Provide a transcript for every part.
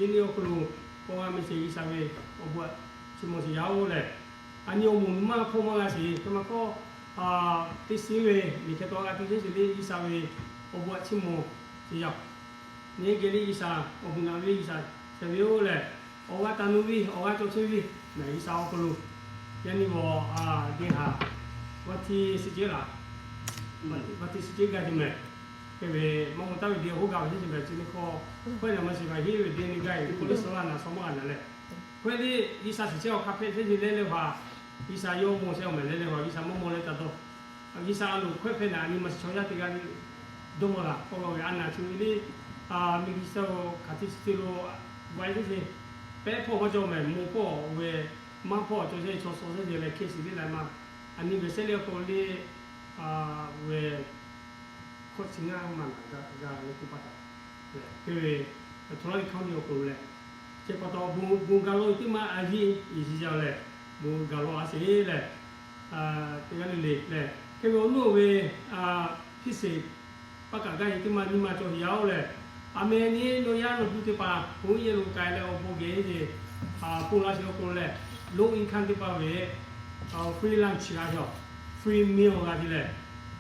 Teˇ nyi awˬ hk'aw lo k'awꞈ g'a meh sheˍ, G'uiˬsha ve awˬ bon htaꞈ chiˇ mvuh sheˍ yaˇ-oˬ lehˬ, a nyi awˬ moˍ miˬ ma hpawˇ maˇ g'a sheˍ. Hk'e maˇ hk'awˇ, teˇ shiˉ ve miˬ hkeh taw g'a tuˬ chehˇ sheˍ le, G'uiˬsha ve awˬ bon htaꞈ chiˇ mvuh sheˍ yaˇ-oˬ. Nyi geh le G'uiˬsha awˬ bon naꞈ ve G'uiˬsha hpehꞈ ve-oˬ lehˬ, awˬ g'aˇ taˍ nu ve awˬ g'aˇ cawˬ chehˇ ve, G'uiˬsha awˬ hk'aw lo yaˇ nyi g'awˬ geh haꞈ vaˇ htiˇ suh cehˉ laˬ, vaˇ htiˇ suh cehˉ gaˇ ve mehˍ. Hk'e ve maˇ maw taˍ ve deˇ hoˉ gaˬ ve teˇ ceuˬ mehˍ, chi teˇ hkawˇ hkawehˇ naˍ ma shiˍ kaꞈ heˆ ve deˇ neˇ gaˇ ve k'oˆ le, suh laˇ naˍ suh maˇ g'a naˍ leh, hkawehˇ le G'uiˬsha shiˍ chehˇ awˬ hk'aˇ hpehꞈ chehˇ ve leh leh hpaˍ, G'uiˬsha yawˇ maw chehˇ awˬ mehˍ leh leh hpaˍ, G'uiˬsha maˇ maw leh taˇ dawˇ. G'uiˬsha a loˍ hkawehˇ hpehꞈ naˍ, a nyi ma shiˍ chaw yaˇ teˇ g'aˇ le dawˇ maw laˬ k'awꞈ g'a ve a naˍ chi ve le, miˬguiˬ chi hk'aˬ htiˇ chi htiˇ lo g'a teˇ ceuˬ pehˉ hpawˇ maˇ cawˬ mehˍ, maw hpawˇ ve maˇ hpawˇ cawˬ chehˇ ve chaw suh chehˇ ve leh hk'e shiˍ teˇ laiˬ ma, a nyi ve sehˉ le awˬ hk'aw lo le, ve hkawꞈ chi ngaˇ maˬ naˍ g'a g'a ve k'oˆ pa taw, hk'e ve htawnˍ laˇ ve hkawˇ nyi awˬ hk'aw lo leh, chi pa taw bon gaˬ law ve teˇ maˇ a yiˇ iˍ shiˍ jaˇ leh, bon gaˬ law a sheˍ leh, teˇ g'aˇ le le leh, hk'e ve awˬ nuˇ ve hpiˇ sheˍ paˆ kaꞈ gaˇ ve teˇ maˇ nyi ma cawˬ sheˍ yaˇ-oˬ lehˬ, a meh nyi nawˬ yaˇ nawˬ hui teˇ hpaˍ hk'oˆ yehˬ lo k'ai leh awˬ bon geh ve hk'oˆ laˇ sheˍ awˬ hk'aw lo leh, low income teˇ hpaˍ ve freelance g'a ve, free meal g'a ve lehˬ,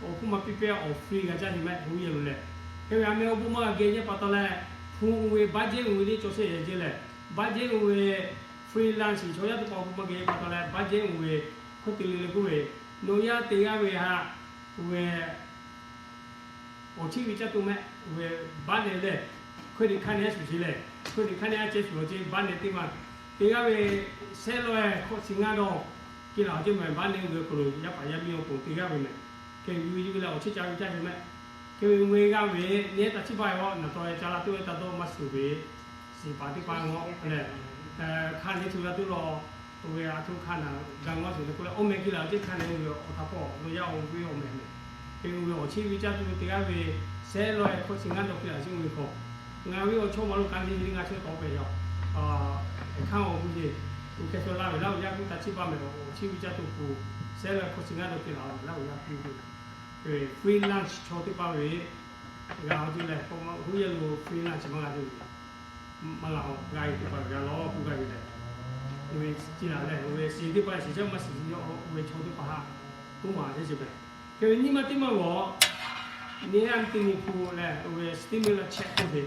awˬ hpfuhˇ ma piˇ pehˇ awˬ free g'a caˇ ve mehˍ hk'oˆ yehˬ lo lehˬ. Hk'e ve a meh awˬ bon maˇ g'a geh nyi pa taw leh, hpu oˇ ve budget oˇ ve le cawˬ sheˍ yehˬ ce lehˬ, budget oˇ ve freelance chaw yaˇ teˇ hpaˍ awˬ bon maˇ geh pa taw leh budget oˇ ve hkawˇ te le le k'oˆ ve, nawˬ yaˇ teˇ g'aˇ ve haꞈ ve awˬ chiˇ ve caˇ tuˬ mehˆ ve baˆ nehˬ lehˬ, hkawehˇ teꞈ hkanˇ nehˬ a shuˍ sheˍ lehˬ, hkawehˇ teꞈ hkanˇ nehˬ a ceh shuˍ awˬ ceh baˆ nehˬ teˇ maˬ, teˇ g'aˇ ve sehˉ laweh hkawꞈ chi ngaˇ dawˇ kiˇ laˬ awˬ ceh mehˍ, baˆ nehˬ oˇ ve awˬ hk'aw lo yaˇ paˍ yaˇ miˇ awˬ pon teˇ g'aˇ ve mehˍ. Hk'e ve g'a ve le awˬ chiˇ caˇ ve caˇ sheˍ mehˆ. Hk'e ve g'a ve nehˬ taˇ chiˇ baˬ ve awˬ naˬ taw e ca la tuˬ ve taˇ dawˇ maˇ shuˍ ve shiˍ paˍ teˇ hpaˍ ngaw lehˬ, hkanˇ nehˬ tuˬ la tuˬ law, oˇ ve a htoꞈ hkanˇ naˬ gaˬ ngaw sheˍ le k'oˆ leh, awˬ meh kiˇ laˬ awˬ ceh hkanˇ nehˬ oˇ ve awˬ hk'aw hpawˇ lo yaˇ oˇ ve awˬ meh mehˍ. Hk'e ve awˬ chiˇ ve caˇ tuˬ teˇ g'aˇ ve sehˉ laweh hkawꞈ chi ngaˇ dawˇ kiˇ laˬ sheˍ oˇ ve hk'aw, ngaˬ ve awˬ chawˇ ma lo kanˇ te ve le ngaˬ chaweh tawˍ pehˍ yaˇ, hk'e hk'aˇ awˬ bon sheˍ, oˇ hk'e shu laˇ ve laˇ ve yaˇ kuˇ taˇ chiˇ baˬ mehˍ, awˬ chiˇ ve caˇ tuˬ k'o, sehˉ laweh hkawꞈ chi ngaˇ dawˇ kiˇ laˬ ve laˇ ve yaˇ kuˇ, freelance chaw teˇ hpaˍ ve g'a awˬ ceh lehˬ, hk'oˆ yehˬ lo freelance maˇ g'a te ve maˇ g'a, g'a ve teˇ hpaˍ g'a law k'oˆ g'a ve lehˬ, oˇ ve chi laˬ lehˬ, oˇ ve shiˍ teˇ hpaˍ shiˍ caˇ maˇ shiˍ ve, oˇ ve chaw teˇ hpaˍ haꞈ k'oˆ maˍ teˇ ceuˬ mehˍ. Hk'e ve nyi ma teˇ maˇ g'awˬ nehˬ a nyi teˇ nyi hpu lehˬ, oˇ ve stimulus check k'oˆ ve,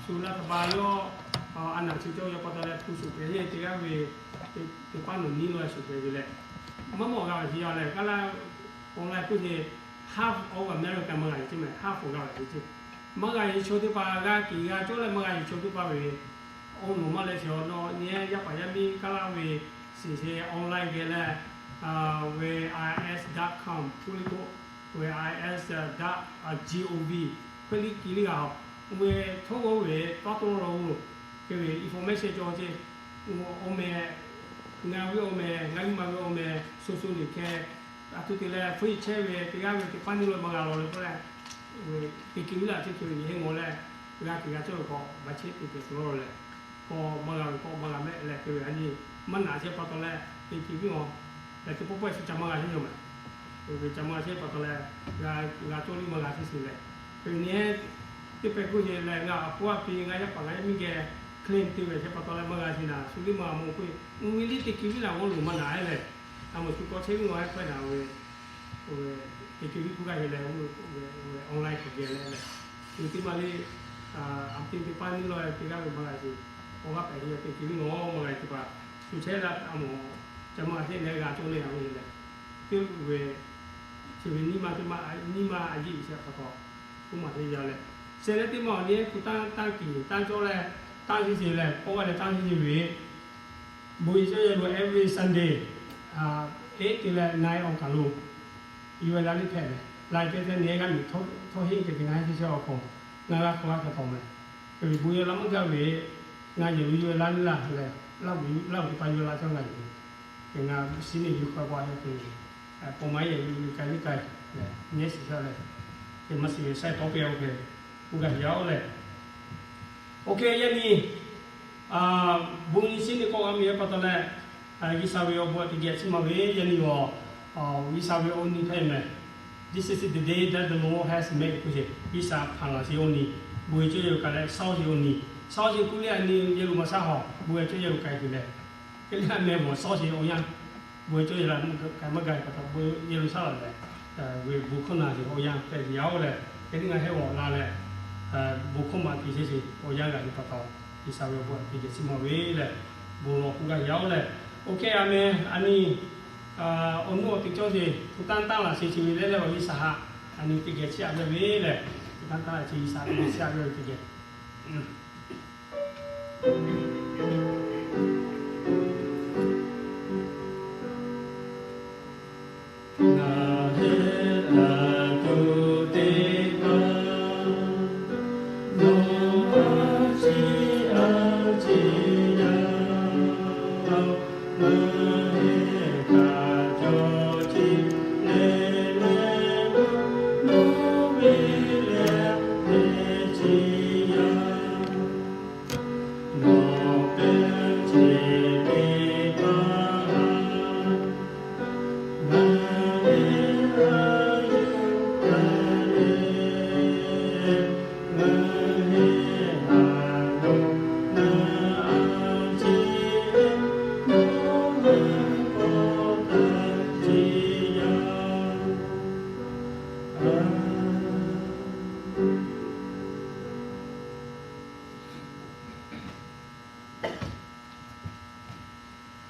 shu laˇ htaꞈ pa yawˇ a naˬ chi cawˇ yaw pa taw leh hpu shuˍ pehˍ le teˇ g'aˇ ve teˇ paˉ nawˬ nyi law shuˍ pehˍ ve lehˬ, maˇ mawˬ g'a ve chi yaˇ lehˬ, kaˇ laˇ online k'oˆ ve, half of America maˇ g'a ve ceh mehˍ, half g'a ve ceh. Maˇ g'a ve chaw teˇ hpaˍ g'a kiˬ g'a cawˇ leh maˇ g'a ve chaw teˇ hpaˍ ve awˬ nawˬ maˇ leh chi awˬ nawˬ nyi yaˇ paˍ yaˇ miˇ kaˇ laˇ ve shiˍ sheˍ online geh leh, ve I R S dot com k'oˆ le k'o, ve I R S dot gov hk'e le kiˬ le g'a, oˇ ve htawˇ g'awˇ ve pa taw law oˬ, hk'e ve information cawˬ ceh, awˬ meh, ngaˬ ve awˬ meh, ngaˬ miˇ ma ve awˬ meh sho sho liꞈ hkeh a htoꞈ te leh hpu iˉ chehˇ ve teˇ g'aˇ ve teˇ paˉ nyi law maˇ g'a law le k'oˆ leh, teˇ kiˬ viˉ laˬ ceh hk'e ve nyi heˆ ngaw leh, g'a kiˬ g'a cawˇ ve k'awꞈ ba chehˇ te pehˍ tuˬ law leh, k'awꞈ maˇ g'a ve k'awꞈ maˇ g'a mehˆ leh hk'e ve a nyi maˇ naꞈ chehˇ pa taw leh, teˇ kiˬ viˉ ngaw leh teˇ pawˆ pawehˇ shu ca maˇ g'a chehˇ ve mehˍ. Ve ca maˇ g'a chehˇ pa taw leh, g'a cawˇ liˇ maˇ g'a chehˇ sheˍ lehˬ, hk'e ve nyi teˇ pehˍ k'oˆ ve lehˬ, ngaˬ a hpu a pi ngaˬ yaˇ paˍ ngaˬ yaˇ miˇ geh claim te ve chehˇ pa taw leh maˇ g'a sheˍ naˍ, shu liˇ maˇ g'a mawˬ k'oˆ ve, oˇ ve liˇ teˇ kiˬ viˉ naˍ g'awˇ loˍ maˇ naꞈ leh, a mawˬ shu k'awꞈ chehˇ viˉ ngaw hehˉ hpawehˇ naˍ ve, teˇ kiˬ viˉ k'oˆ g'a ve lehˬ, oˇ ve online k'awꞈ geh leh leh, teˇ maˇ le, a pi teˇ paˉ nyi law teˇ g'aˇ ve maˇ g'a sheˍ, awˬ g'aˇ pehꞈ ve teˇ kiˬ viˉ ngaˬ maˇ g'a ve teˇ hpaˍ shu chehˇ la a mawˬ ca maˇ g'a chehˇ leh g'a cawˇ leh a ve lehˬ, teˇ ve chi ve nyi ma teˇ maˇ nyi ma a yiˇ sheˍ pa taw, k'oˆ maˍ teˇ yaˇ leh, shehˍ leh teˇ maˇ awˬ nyi hpu tanˇ tanˇ kiˬ tanˇ cawˇ leh, tanˇ sheˍ sheˍ leh k'awꞈ g'a leh tanˇ sheˍ sheˍ ve, bon yehˬ cawˇ yehˬ lo every Sunday, eight te leh nine awˬ kaˬ lo, yawˇ ve laˇ liˇ hpehꞈ ve, laiˬ ceh ceh nyi g'aˇ miˬ htawˇ henˇ ceh ceh ngaˬ heˆ chehˇ chehˇ awˬ hk'aw, ngaˬ g'a hk'aw g'a hk'e tawˍ mehˍ. Hk'e ve bon yehˬ la maˇ gaˇ ve, ngaˬ yehˬ lo yawˇ ve laˇ liˇ laˇ leh, laˇ uiˍ teˇ hpaˍ yawˇ laˇ cawˇ ngaˬ yehˬ lo, hk'e ngaˬ shiˉ neˇ yuˬ hk'a pa hk'e, pon maˇ yehˬ lo k'ai liˇ k'ai leh, nyi shiˍ shaˉ leh, hk'e maˇ shiˍ ve saiˉ tawˆ pehˇ oˇ hk'e, k'oˆ gaˇ ve yaˇ oˬ lehˬ, oˇ hk'e yaˇ nyi bon nyi shiˉ neˇ k'awꞈ g'a meh pa taw leh, G'uiˬsha ve awˬ bon teˇ geh chiˇ maˇ ve yaˇ nyi g'awˬ, G'uiˬsha ve awˬ nyi hpehꞈ mehˍ. This is the day that the Lord has made k'oˆ ve, G'uiˬsha hpanˍ laˬ sheˍ awˬ nyi, bon yehˬ cawˇ yehˬ kaꞈ leh shaˉ sheˍ awˬ nyi, Sawˉ sheˍ kuˇ leh a nyi yehˬ lo maˍ shaˉ hawˬ bon ve cawˇ yehˬ lo k'ai tuˬ leh, hk'e leh a meh mawˬ sawˉ sheˍ awˬ yanˇ bon ve cawˇ yehˬ la k'ai maˇ ga pa taw, yehˬ lo shaˉ laˬ leh, ve bon hkawˇ na sheˍ awˬ yanˇ hpehꞈ ve yoˬ leh, hk'e te ngaˬ hehˉ g'awˬ la leh, bon hkawˇ maꞈ te sheˍ sheˍ awˬ yanˇ g'a ve pa taw, G'uiˬsha ve awˬ bon teˇ geh chiˇ mvuh ve leh, bon lawˬ k'oˆ gaˇ ve yoˬ leh, OK, a meh a nyi awˬ nuˇ awˬ teꞈ cawˇ sheˍ hpu tanˇ tanˇ laꞈ sheˍ chi ve leh leh awˬ G'uiˬsha haꞈ a nyi teˇ geh chiˇ aꞈ ve leh, hpu tanˇ tanˇ laꞈ sheˍ G'uiˬsha teˇ geh chiˇ aꞈ ve teˇ geh Ngaˬ hui aˬ tuˬ teˇ hpaˍ, nawˬ a ciˉ a ciˉ yaˇ, ngaˬ hui htaꞈ cawˬ ciˉ leh leh, nawˬ ve leh teˇ ciˉ yaˇ. Nawˬ pehˇ ceˬ teˇ hpaˍ, ngaˬ hui a yuˬ taˍ leh, ngaˬ hui haꞈ dawˇ na a ciˉ, nawˬ ve kawˆ taˍ ciˉ yaˇ.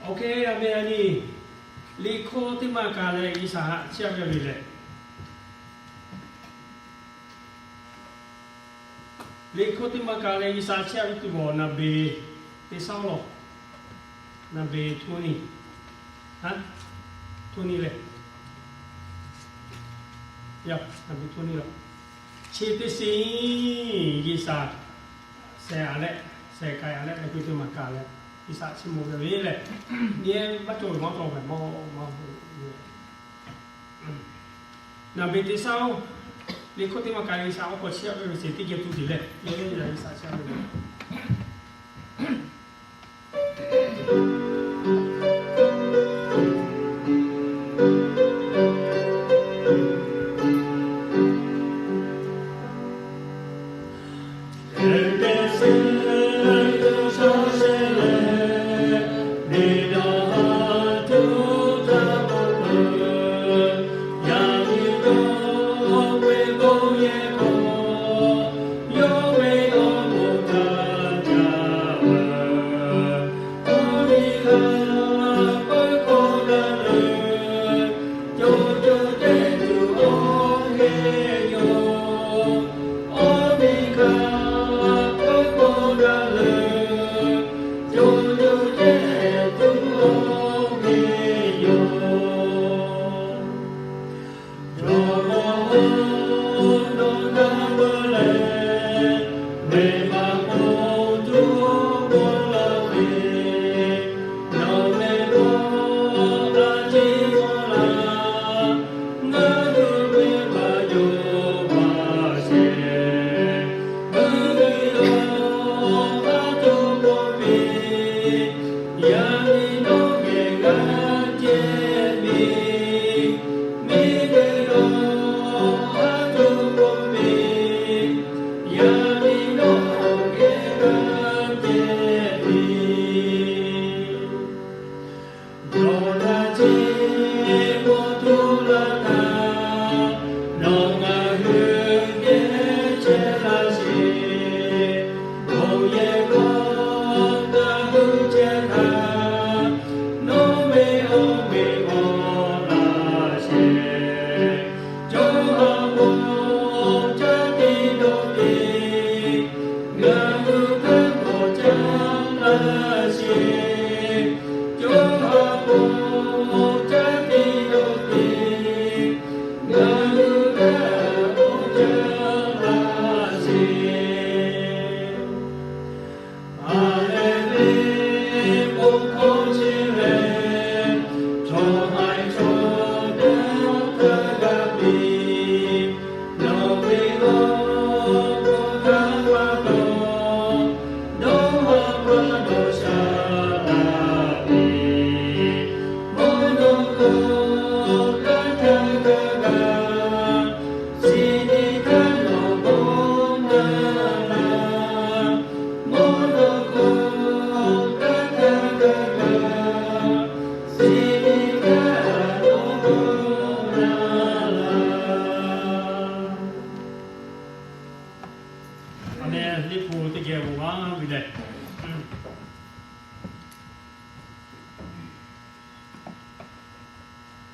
OK, a meh a nyi, liꞈ hkawˇ teˇ maˇ kaꞈ leh G'uiˬsha haꞈ chiˇ aꞈ ve lehˬ, liꞈ hkawˇ teˇ maˇ kaꞈ leh G'uiˬsha chiˇ aꞈ ve tuˬ g'awˬ naˍ beˍ teˇ shaˉ lawˬ, naˍ beˍ hto nyi, ha, hto nyi leh, yaˇ naˍ beˍ hto nyi lawˬ. Chi teˇ shiˍ G'uiˬsha shehˍ aꞈ leh, shehˍ k'ai aꞈ leh, na kuiˬ teˇ maˇ kaꞈ leh, G'uiˬsha chiˇ mvuh ve lehˬ, nyi maˇ cawˬ ve maˇ cawˬ ve maˇ maˇ Naˍ beˍ teˇ shaˉ oˬ, liꞈ hkawˇ teˇ maˇ kaꞈ G'uiˬsha awˬ hk'aw chiˇ aꞈ ve ve sheˍ teˇ geh tuˬ tiˍ leh, yehˬ G'uiˬsha chiˇ aꞈ ve ve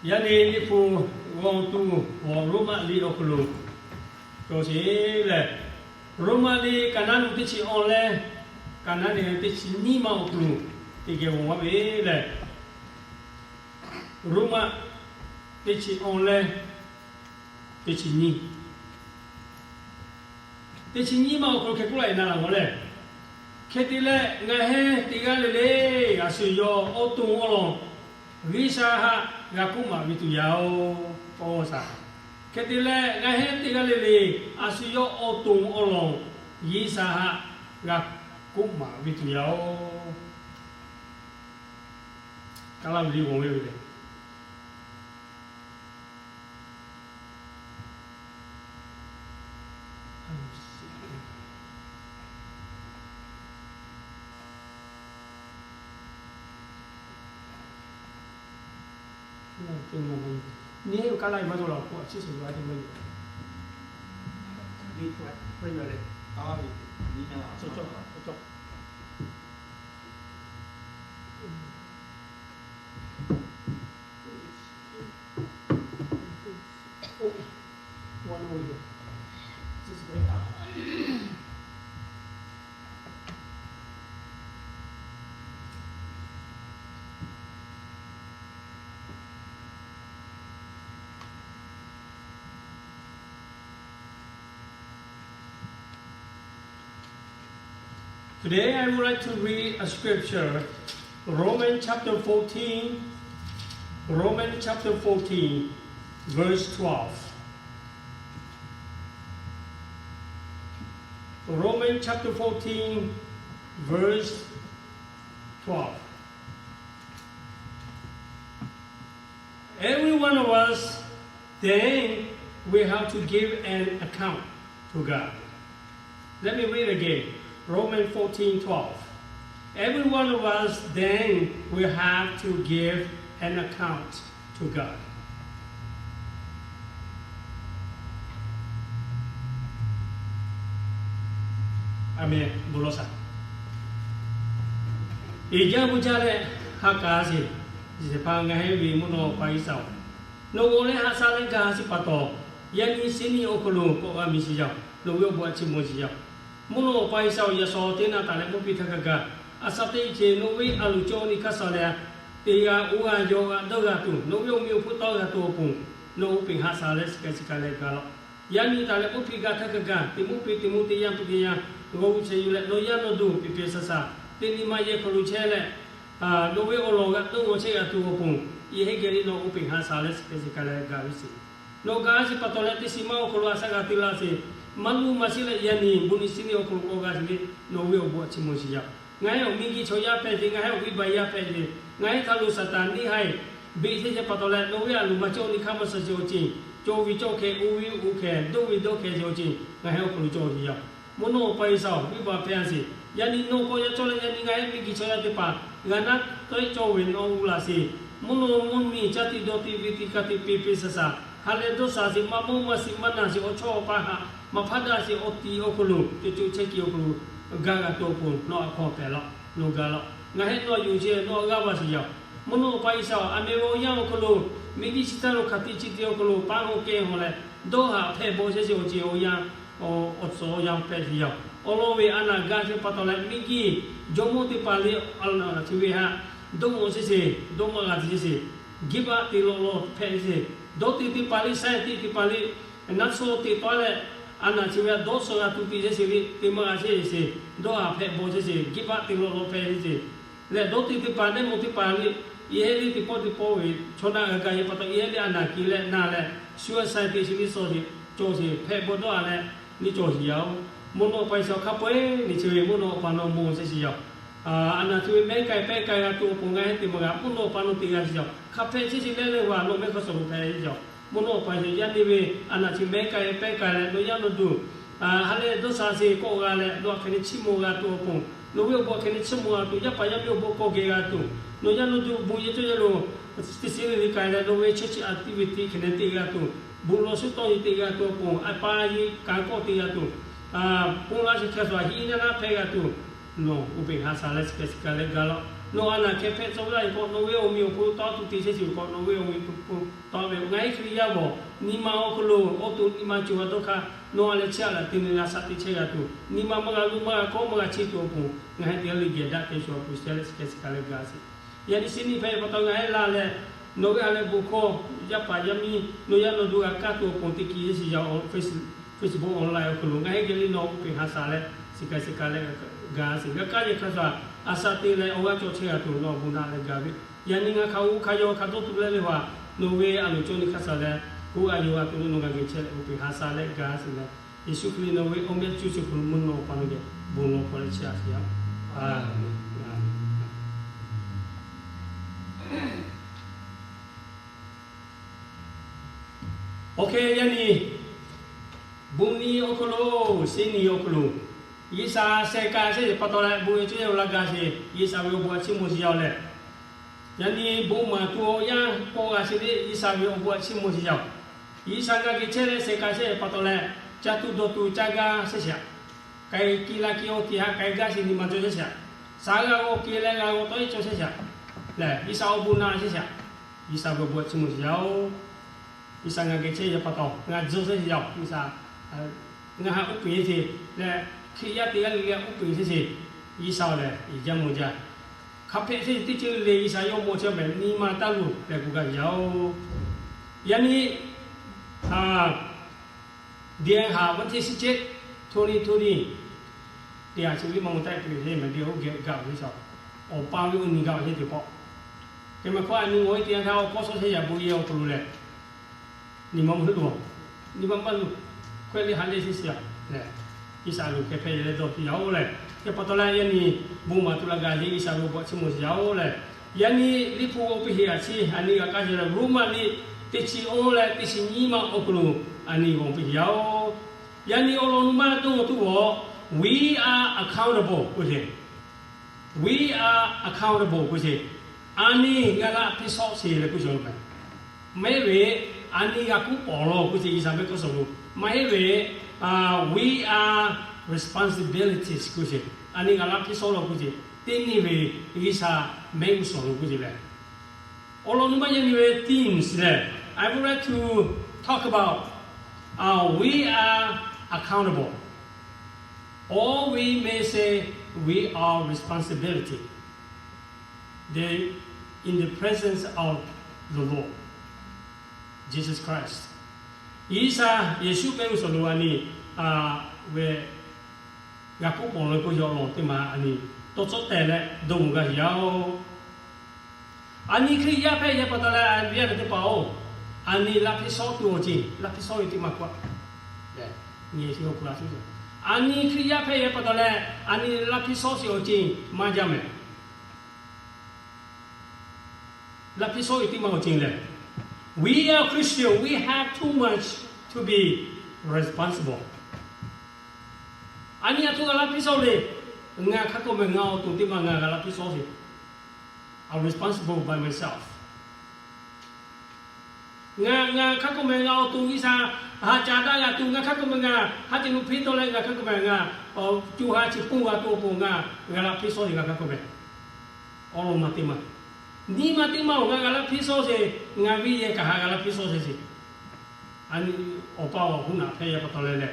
Yaˇ nehˬ liꞈ hpu g'aw tuˬ awˬ Roˉmaꞈ liꞈ awˬ hk'aw lo cawˬ sheˍ lehˬ, Roˉmaꞈ liꞈ kaˍ naˉ nu teˇ chi awˬ leh, kaˍ naˉ nehˬ teˇ chi nyiˇ ma awˬ hk'aw lo teˇ geh g'aw maˇ ve lehˬ, Roˉmaꞈ teˇ chi awˬ leh teˇ chi nyiˇ teˇ chi nyiˇ ma awˬ hk'aw lo hk'e k'oˆ laˇ e na laˬ g'awˬ lehˬ, hk'e te leh ngaˬ hehnˇ teˇ g'aˇ le le a shu yawˇ awˬ to awˬ lawn G'uiˬsha haꞈ g'a k'oˆ maˍ ve tuˬ yaˇ oˬ. Hk'e te leh ngaˬ hehnˇ teˇ g'aˇ le le a shu yawˇ awˬ to awˬ lawn G'uiˬsha haꞈ g'a k'oˆ maˍ ve tuˬ yaˇ oˬ. Kaˍlaˍ ve liꞈ g'aw ve le. Today I would like to read a scripture, Romans chapter fourteen, Romans chapter fourteen, verse twelve. Romans chapter fourteen, verse twelve. Every one of us then will have to give an account to God. Let me read again. Romans fourteen twelve. Every one of us then will have to give an account to God. Aˍmenˍ. Bon lawˬ shaˍ. Eˬ jaˇ bon jaˇ leh ha k'a sheˍ. Chi htaꞈ pa ngaˬ hui ve mvuhˇ naw pa G'uiˬsha-oˬ, nawˬ g'aw leh haꞈ sha leh gaˬ sheˍ pa taw, yaꞈ nyi suhˉ nyi awˬ hk'aw lo k'awꞈ g'a miˬ sheˍ yaˇ-oˬ. Nawˬ ve awˬ bon htaꞈ chiˇ mvuh sheˍ yaˇ-oˬ. Mvuhˇ naw pa G'uiˬsha-oˬ, yaꞈ shaw teˇ naˆ taˍ leh mvuhˇ piˇ htaˇ kaꞈ gaˬ, a sha teˇ ceuˬ nawˬ ve a loˍ cawˇ nyi hk'aˇ sha leh, teˇ g'aˇ oˇ g'aˇ yawˇ g'aˇ dawˇ g'a tuˬ, nawˬ ve awˬ mvuhˇ awˬ hpfuhˇ tawˆ g'a tuˬ awˬ pon, nawˬ oˇ peꞈ haꞈ sha leh shiˍ k'ai shiˍ k'ai leh gaˬ laˇ. Yaꞈ nyi taˍ leh mvuhˇ piˇ gaˬ htaˇ kaꞈ gaˬ, teˇ mvuhˇ piˇ teˇ mvuhˇ, teˇ yanˇ piˇ teˇ yanˇ, g'awˇ g'uˇ chehˇ yuˬ leh nawˬ yaˇ nawˬ duˬ peꞈ peꞈ sha sha, teˇ nyi ma yehˬ hk'aw lo chehˇ leh, nawˬ ve awˬ lawn g'aˇ dawˇ g'aw chehˇ g'a tuˬ awˬ pon, yehˬ heˆ geh le nawˬ oˇ peꞈ haꞈ sha leh shiˍ k'ai shiˍ k'ai leh gaˬ ve sheˍ. Nawˬ gaˬ sheˍ pa taw leh teˇ shiˍ maˇ awˬ hk'aw lo a shaꞈ g'a te la sheˍ. Maˇ luˇ maˇ shiˉ leh yaꞈ nyi bon nyi suhˉ nyi awˬ hk'aw lo k'awꞈ g'a sheˍ le, nawˬ ve awˬ bon htaꞈ chiˇ mvuh sheˍ yaˇ-oˬ. Ngaˬ hui awˬ miˇ giˇ chaw yaˇ hpehꞈ ve, ngaˬ hui awˬ viˉ baˬ yaˇ hpehꞈ ve, ngaˬ hui htaꞈ lo Saˍtanˍ neˇ haiˬ beꞈ chehˇ chehˇ pa taw leh nawˬ ve a loˍ maˇ cawˇ nyi hk'aˇ maˇ sha sheˍ awˬ ceuˬ, cawˇ ve cawˇ hkeh, oˇ ve oˇ hkeh, dawˇ ve dawˇ hkeh sheˍ awˬ ceuˬ ngaˬ hui awˬ hk'aw lo cawˇ sheˍ yaˇ-oˬ. Mvuhˇ naw pa G'uiˬsha-oˬ, viˉ baˬ hpehꞈ a sheˍ. Yaꞈ nyi nawˬ k'awꞈ yaꞈ cawˇ leh yaꞈ nyi ngaˬ hui miˇ giˇ chaw yaˇ teˇ hpaˍ g'a naˉ tawˆ-e cawˇ ve nawˬ g'uˇ laˬ sheˍ. Mvuhˇ naw mvuhˇ miˬ caˇ tiꞈ dawˇ tiꞈ ve tiꞈ ka tiꞈ peꞈ peꞈ sha sha, ha leh dawˇ sha sheˍ, maˇ mawˇ maˇ shiˍ maˇ naˬ sheˍ, awˬ chawˇ awˬ paˇ haꞈ maˍ hpaˇ daꞈ sheˍ, awˬ tiˍ awˬ hk'aw lo co co chehˇ kuiˬ awˬ hk'aw lo gaˬ g'a tuˬ awˬ pon nawˬ a hk'aw hpehꞈ laˇ, nawˬ gaˬ laˇ. Ngaˬ hui nawˬ yonˍ sheˍ, nawˬ g'aˇ va sheˍ yaˇ-oˬ. Mvuhˇ naw pa G'uiˬsha-oˬ, a meh ve awˬ yanˇ awˬ hk'aw lo miˬ guiˬ chi htaˇ lo hk'aˬ tiꞈ chi tiꞈ awˬ hk'aw lo paˉ hawˉ kehˇ hawˉ leh, dawˇ haꞈ hpehꞈ bawˬ chehˇ sheˍ awˬ ceuˬ awˬ yanˇ awˬ suhˍ awˬ yanˇ hpehꞈ sheˍ yaˇ-oˬ. Awˬ lawn ve a naˬ gaˬ sheˍ pa taw leh miˬ guiˬ jawˇmawˇ teˇ hpaˍ le a naˬ chi ve haꞈ dawˇ maw chehˇ sheˍ, dawˇ maw g'a te chehˇ sheˍ, giˇ baˆ te lawꞈ lawꞈ hpehꞈ chehˇ sheˍ. Dawˇ te teˇ hpaˍ le, saiˉ teˇ teˇ hpaˍ le, naˆ tsuhˇ teꞈ tawˆ leh, a naˬ chi ve haꞈ dawˇ suhˍ g'a tuˬ te chehˇ sheˍ le, te maˇ g'a chehˇ sheˍ, dawˇ haꞈ hpehꞈ bawˬ chehˇ sheˍ, giˇ baˆ te lawꞈ lawꞈ hpehꞈ chehˇ sheˍ. Leh dawˇ te teˇ hpaˍ, nehˇ maw teˇ hpaˍ le, yehˬ heˆ le teˇ pawˆ teˇ pawˆ ve chaw naˆ g'a gaˬ sheˍ pa taw, yehˬ heˆ le a naˬ kiˬ leh na leh, shu a saiˉ teˇ chi le sawˬ sheˍ, cawˬ sheˍ, hpehꞈ bawˬ dawˇ haꞈ leh le cawˬ sheˍ yaˇ-oˬ. Mvuhˇ naw pa G'uiˬsha hk'a peu-eˬ nyi chi ve mvuhˇ naw pa nawˬ mawˬ chehˇ sheˍ yaˇ-oˬ. A naˬ chi ve mehˉ k'ai pehˉ k'ai g'a tuˬ awˬ pon ngaˬ hui teˇ maˬ g'a mvuhˇ naw pa nawˬ te g'a sheˍ yaˇ-oˬ. Hk'a hpehꞈ chehˇ sheˍ leh leh g'a nawˬ mehˉ hk'aˇ suh lo hpehꞈ sheˍ yaˇ-oˬ. Mvuhˇ naw pa G'uiˬsha yaˇ neˇ ve a naˬ chi mehˉ k'ai pehˉ k'ai leh nawˬ yaˇ nawˬ duˬ ha leh dawˇ sha sheˍ kawˆ g'a leh nawˬ a hk'e le chiˇ mvuh g'a tuˬ awˬ pon, nawˬ ve awˬ bon a hk'e le chiˇ mvuh g'a tuˬ, yaˇ paˍ yaˇ miˇ awˬ bon kawˆ geh g'a tuˬ, nawˬ yaˇ nawˬ duˬ bon yehˬ cawˇ yehˬ lo teˇ shiˉ le le k'ai leh nawˬ ve chehˇ chi a tiꞈ ve tiꞈ hk'e le te g'a tuˬ, bon lawˬ shuˉ tawˇ nyi te g'a tuˬ awˬ pon, a pa yehˬ kaꞈ kawˆ te g'a tuˬ, bon laˇ chi hk'e shuˍ a hiˉ naˇ naˉ hpehꞈ g'a tuˬ, Nawˬ oˇ peꞈ ha sha leh shiˍ k'ai shiˍ k'ai leh ga laˇ-oˆ. Nawˬ a naˬ hkeh hpehꞈ tcuh ve laˇ ve k'o, nawˬ ve awˬ meꞈ awˬ hpon tawˇ tuˬ te chehˇ shiˍ ve k'o, nawˬ ve awˬ meꞈ awˬ hpon tawˇ ve ngaˬ hui Hkriꞈ yaˇ g'awˬ nyi ma awˬ hk'aw lo, awˬ to nyi ma co ha dawˇ hk'aˇ nawˬ a leh chehˇ a laꞈ te ne a shaꞈ te chehˇ g'a tuˬ, nyi ma maˇ g'a luˇ maˇ g'a kawˉ maˇ g'a cheˇ tuˬ awˬ pon, ngaˬ hui teˇ g'aˇ le geh daꞈ kehˬ shuˍ a pon sheh leh shiˍ k'ai shiˍ k'ai leh ga sheˍ. Yaꞈ nyi chi nyi hpehꞈ pa taw ngaˬ hui la leh, nawˬ ve ha leh bon hkawˇ, yaˇ paˍ yaˇ miˇ nawˬ yaˇ nawˬ duˬ g'a kaˇ tuˬ awˬ pon teˇ kiˬ yeˇ shiˍ yaˇ awˬ Facebook online awˬ hk'aw lo ngaˬ hui geh le nawˬ oˇ peꞈ ha sha leh shiˍ k'ai shiˍ k'ai leh ga sheˍ. G'a kaˇ yehˬ hk'a shuˍ a shaꞈ te leh awˬ g'aˇ cawˬ chehˇ g'a tuˬ nawˬ bon naꞈ leh ga ve. Yaꞈ nyi ngaˬ hk'a oˇ hk'a yaw hk'a dawˇ tuˬ leh le va, nawˬ ve a loˍ cawˇ nyi hk'a shuˍ leh, oˇ a yaw g'a tuˬ le nawˬ g'a geh chehˇ leh oˇ peꞈ ha sha leh ga sheˍ leh, Yeˍsuˆ Hkriꞈ nawˬ ve awˬ meh cuˇ chi hk'aw lo mvuhˇ naw pa nawˬ geh bon lawˬ hk'aw leh chehˇ a sheˍ yaˇ. Awˬ hk'e yaˇ nyi, bon nyi awˬ hk'aw lo, shiˍ nyi awˬ hk'aw lo, G'uiˬsha sheh k'ai sheˍ pa taw leh bon ve cuˇ yaˇ la ga sheˍ. G'uiˬsha ve awˬ bon a chiˇ mvuh shiˍ yaˇ-oˬ leh, yaꞈ nyi bon maˍ tuˬ awˬ yanˇ k'awꞈ g'a sheˍ le, G'uiˬsha ve awˬ bon a chiˇ mvuh shiˍ yaˇ-oˬ. G'uiˬsha g'a geh chehˇ leh sheh k'ai sheˍ pa taw leh, ca tuˬ dawˬ tuˬ ca gaˇ sheˍ shaˍ. K'ai ki la ki awˬ tiꞈ ha k'ai gaˇ sheˍ nyi ma cawˬ sheˍ shaˍ. Shaˍ g'a g'aw kehˬ leh g'a g'aw tawˇ iˉ cawˬ sheˍ shaˍ. Lehˬ G'uiˬsha awˬ bon naꞈ sheˍ shaˍ. G'uiˬsha ve awˬ bon a chiˇ mvuh shiˍ yaˇ-oˬ. G'uiˬsha ngaˬ geh chehˇ yaˇ pa taw ngaˬ tzuhˇ sheˍ yaˇ-oˬ. G'uiˬsha ngaˬ ha uˉ peunˍ sheˍ leh, Hkriꞈ yaˇ teˇ g'aˇ le le uˉ peunˍ sheˍ sheˍ. G'uiˬsha lehˬ iˉ jaˇ mvuh jaˇ. Hk'a hpehꞈ sheˍ teˇ ceuˬ le G'uiˬsha yawˇ mawˬ chehˇ mehˍ nyi ma taˇ luˬ leh k'oˆ gaˇ ve yaˇ-oˬ. Yaꞈ nyi Deh ha wunˇ teˇ shiˉ ceˆ, hto nyi hto nyi, teˇ ha chi ve maˇ mawˬ taˆ e te ve heˆ mehˍ. Deh oˇ geh gaˬ ve sha, awˬ pa ve awˬ nyi gaˬ ve heˆ teˇ pawˆ. Hk'e maˬ hkawˇ a nyi ngaˬ hui teˇ yanˇ htaˇ awˬ hkawˇ shawˉ sheˍ yaꞈ bon yehˬ awˬ hk'aw lo lehˬ, nyi ma maˇ luˬ, nyi ma maˇ luˬ, hkawehˇ le ha le sheˍ shaˍ lehˬ, G'uiˬsha lo hk'e hpehꞈ yehˬ leh dawˇ piˇ yaˇ-oˬ lehˬ. Hk'e pa taw leh yaˇ nyi bon maˍ tuˬ la gaˬ sheˍ, G'uiˬsha ve awˬ bon a chiˇ mvuh shiˍ yaˇ-oˬ lehˬ. Yaˇ nyi Liꞈ hpu g'aw piˇ sheˍ yaꞈ chi a nyi g'a kaˇ sheˍ leh, Roˉmaꞈ liꞈ teˇ chi awˇ leh teˇ chi nyiˇ ma awˬ hk'aw lo a nyi g'aw piˇ sheˍ yaˇ-oˬ. Yaˇ nyi awˬ lawn nuˇ maˇ dawˇ tuˬ g'awˬ, we are accountable k'oˆ sheˍ. We are accountable k'oˆ sheˍ. A nyi g'a laˇ hpiˇ shawˆ sheˍ leh k'oˆ sheˍ lo mehˍ. Maˇ heˆ ve, a nyi g'a kuˉ pawˍ law k'oˆ sheˍ G'uiˬsha ve k'oˆ suhˍ lo. Maˇ heˆ ve, we are responsibilities k'oˆ sheˍ. A nyi g'a laˇ hpiˇ shawˆ law k'oˆ sheˍ. Teˇ nyi ve G'uiˬsha mehˆ g'uˇ suhˍ lo k'oˆ sheˍ leh, awˬ lawn nuˇ maˇ yaˇ nyi ve teens lehˬ, I would like to talk about, uh, we are accountable. Or we may say we are responsibility. The, in the presence of the Lord Jesus Christ. G'uiˬsha Yeˍsuˆ mehˆ g'uˇ suhˍ lo a nyi, a, ve g'a kuˉ pawˍ leh k'oˆ yaw law teˇ ma a nyi tawˇ cawˇ tehˬ leh dawˇ mvuh gaˇ sheˍ yaˇ-oˬ. A nyi Hkriꞈ yaˇ hpehꞈ yehˬ pa taw leh a ve yaˇ teˇ hpaˍ-oˬ, a nyi laˇ hpiˇ shawˉ tuˬ awˬ ceuˬ, laˇ hpiˇ shawˉ ve teˇ ma hk'oˆ, a nyi Hkriꞈ yaˇ hpehꞈ yehˬ pa taw leh a nyi laˇ hpiˇ shawˉ sheˍ awˬ ceuˬ maˇ jaˇ mehˍ. Laˇ hpiˇ shawˉ ve teˇ ma awˬ ceuˬ lehˬ, we are Christian, we have too much to be responsible. A nyi a htoꞈ g'a laˇ hpiˇ shawˉ le, ngaˬ hk'a k'oˆ mehˍ ngaˬ awˬ to teˇ ma ngaˬ g'a laˇ hpiˇ shawˉ sheˍ. I'm responsible by myself. Ngaˬ, ngaˬ hk'a k'oˆ mehˍ ngaˬ awˬ to G'uiˬsha ha ca daꞈ g'a tuˬ, ngaˬ hk'a k'oˆ mehˍ ngaˬ ha ce lo hpiˇ tawˆ leh ngaˬ hk'a k'oˆ mehˍ ngaˬ, co ha chi pun g'a tuˬ awˬ pon ngaˬ g'a laˇ hpiˇ shawˉ sheˍ ngaˬ hk'a k'oˆ mehˍ. Awˬ lawn ma teˇ ma, nyi ma teˇ ma awˬ g'a g'a laˇ hpiˇ shawˉ sheˍ, ngaˬ viˇ yehˬ kaꞈ ha g'a laˇ hpiˇ shawˉ sheˍ sheˍ. A nyi awˬ pa awˬ hoˉ naꞈ hpehꞈ yehˬ pa taw leh leh,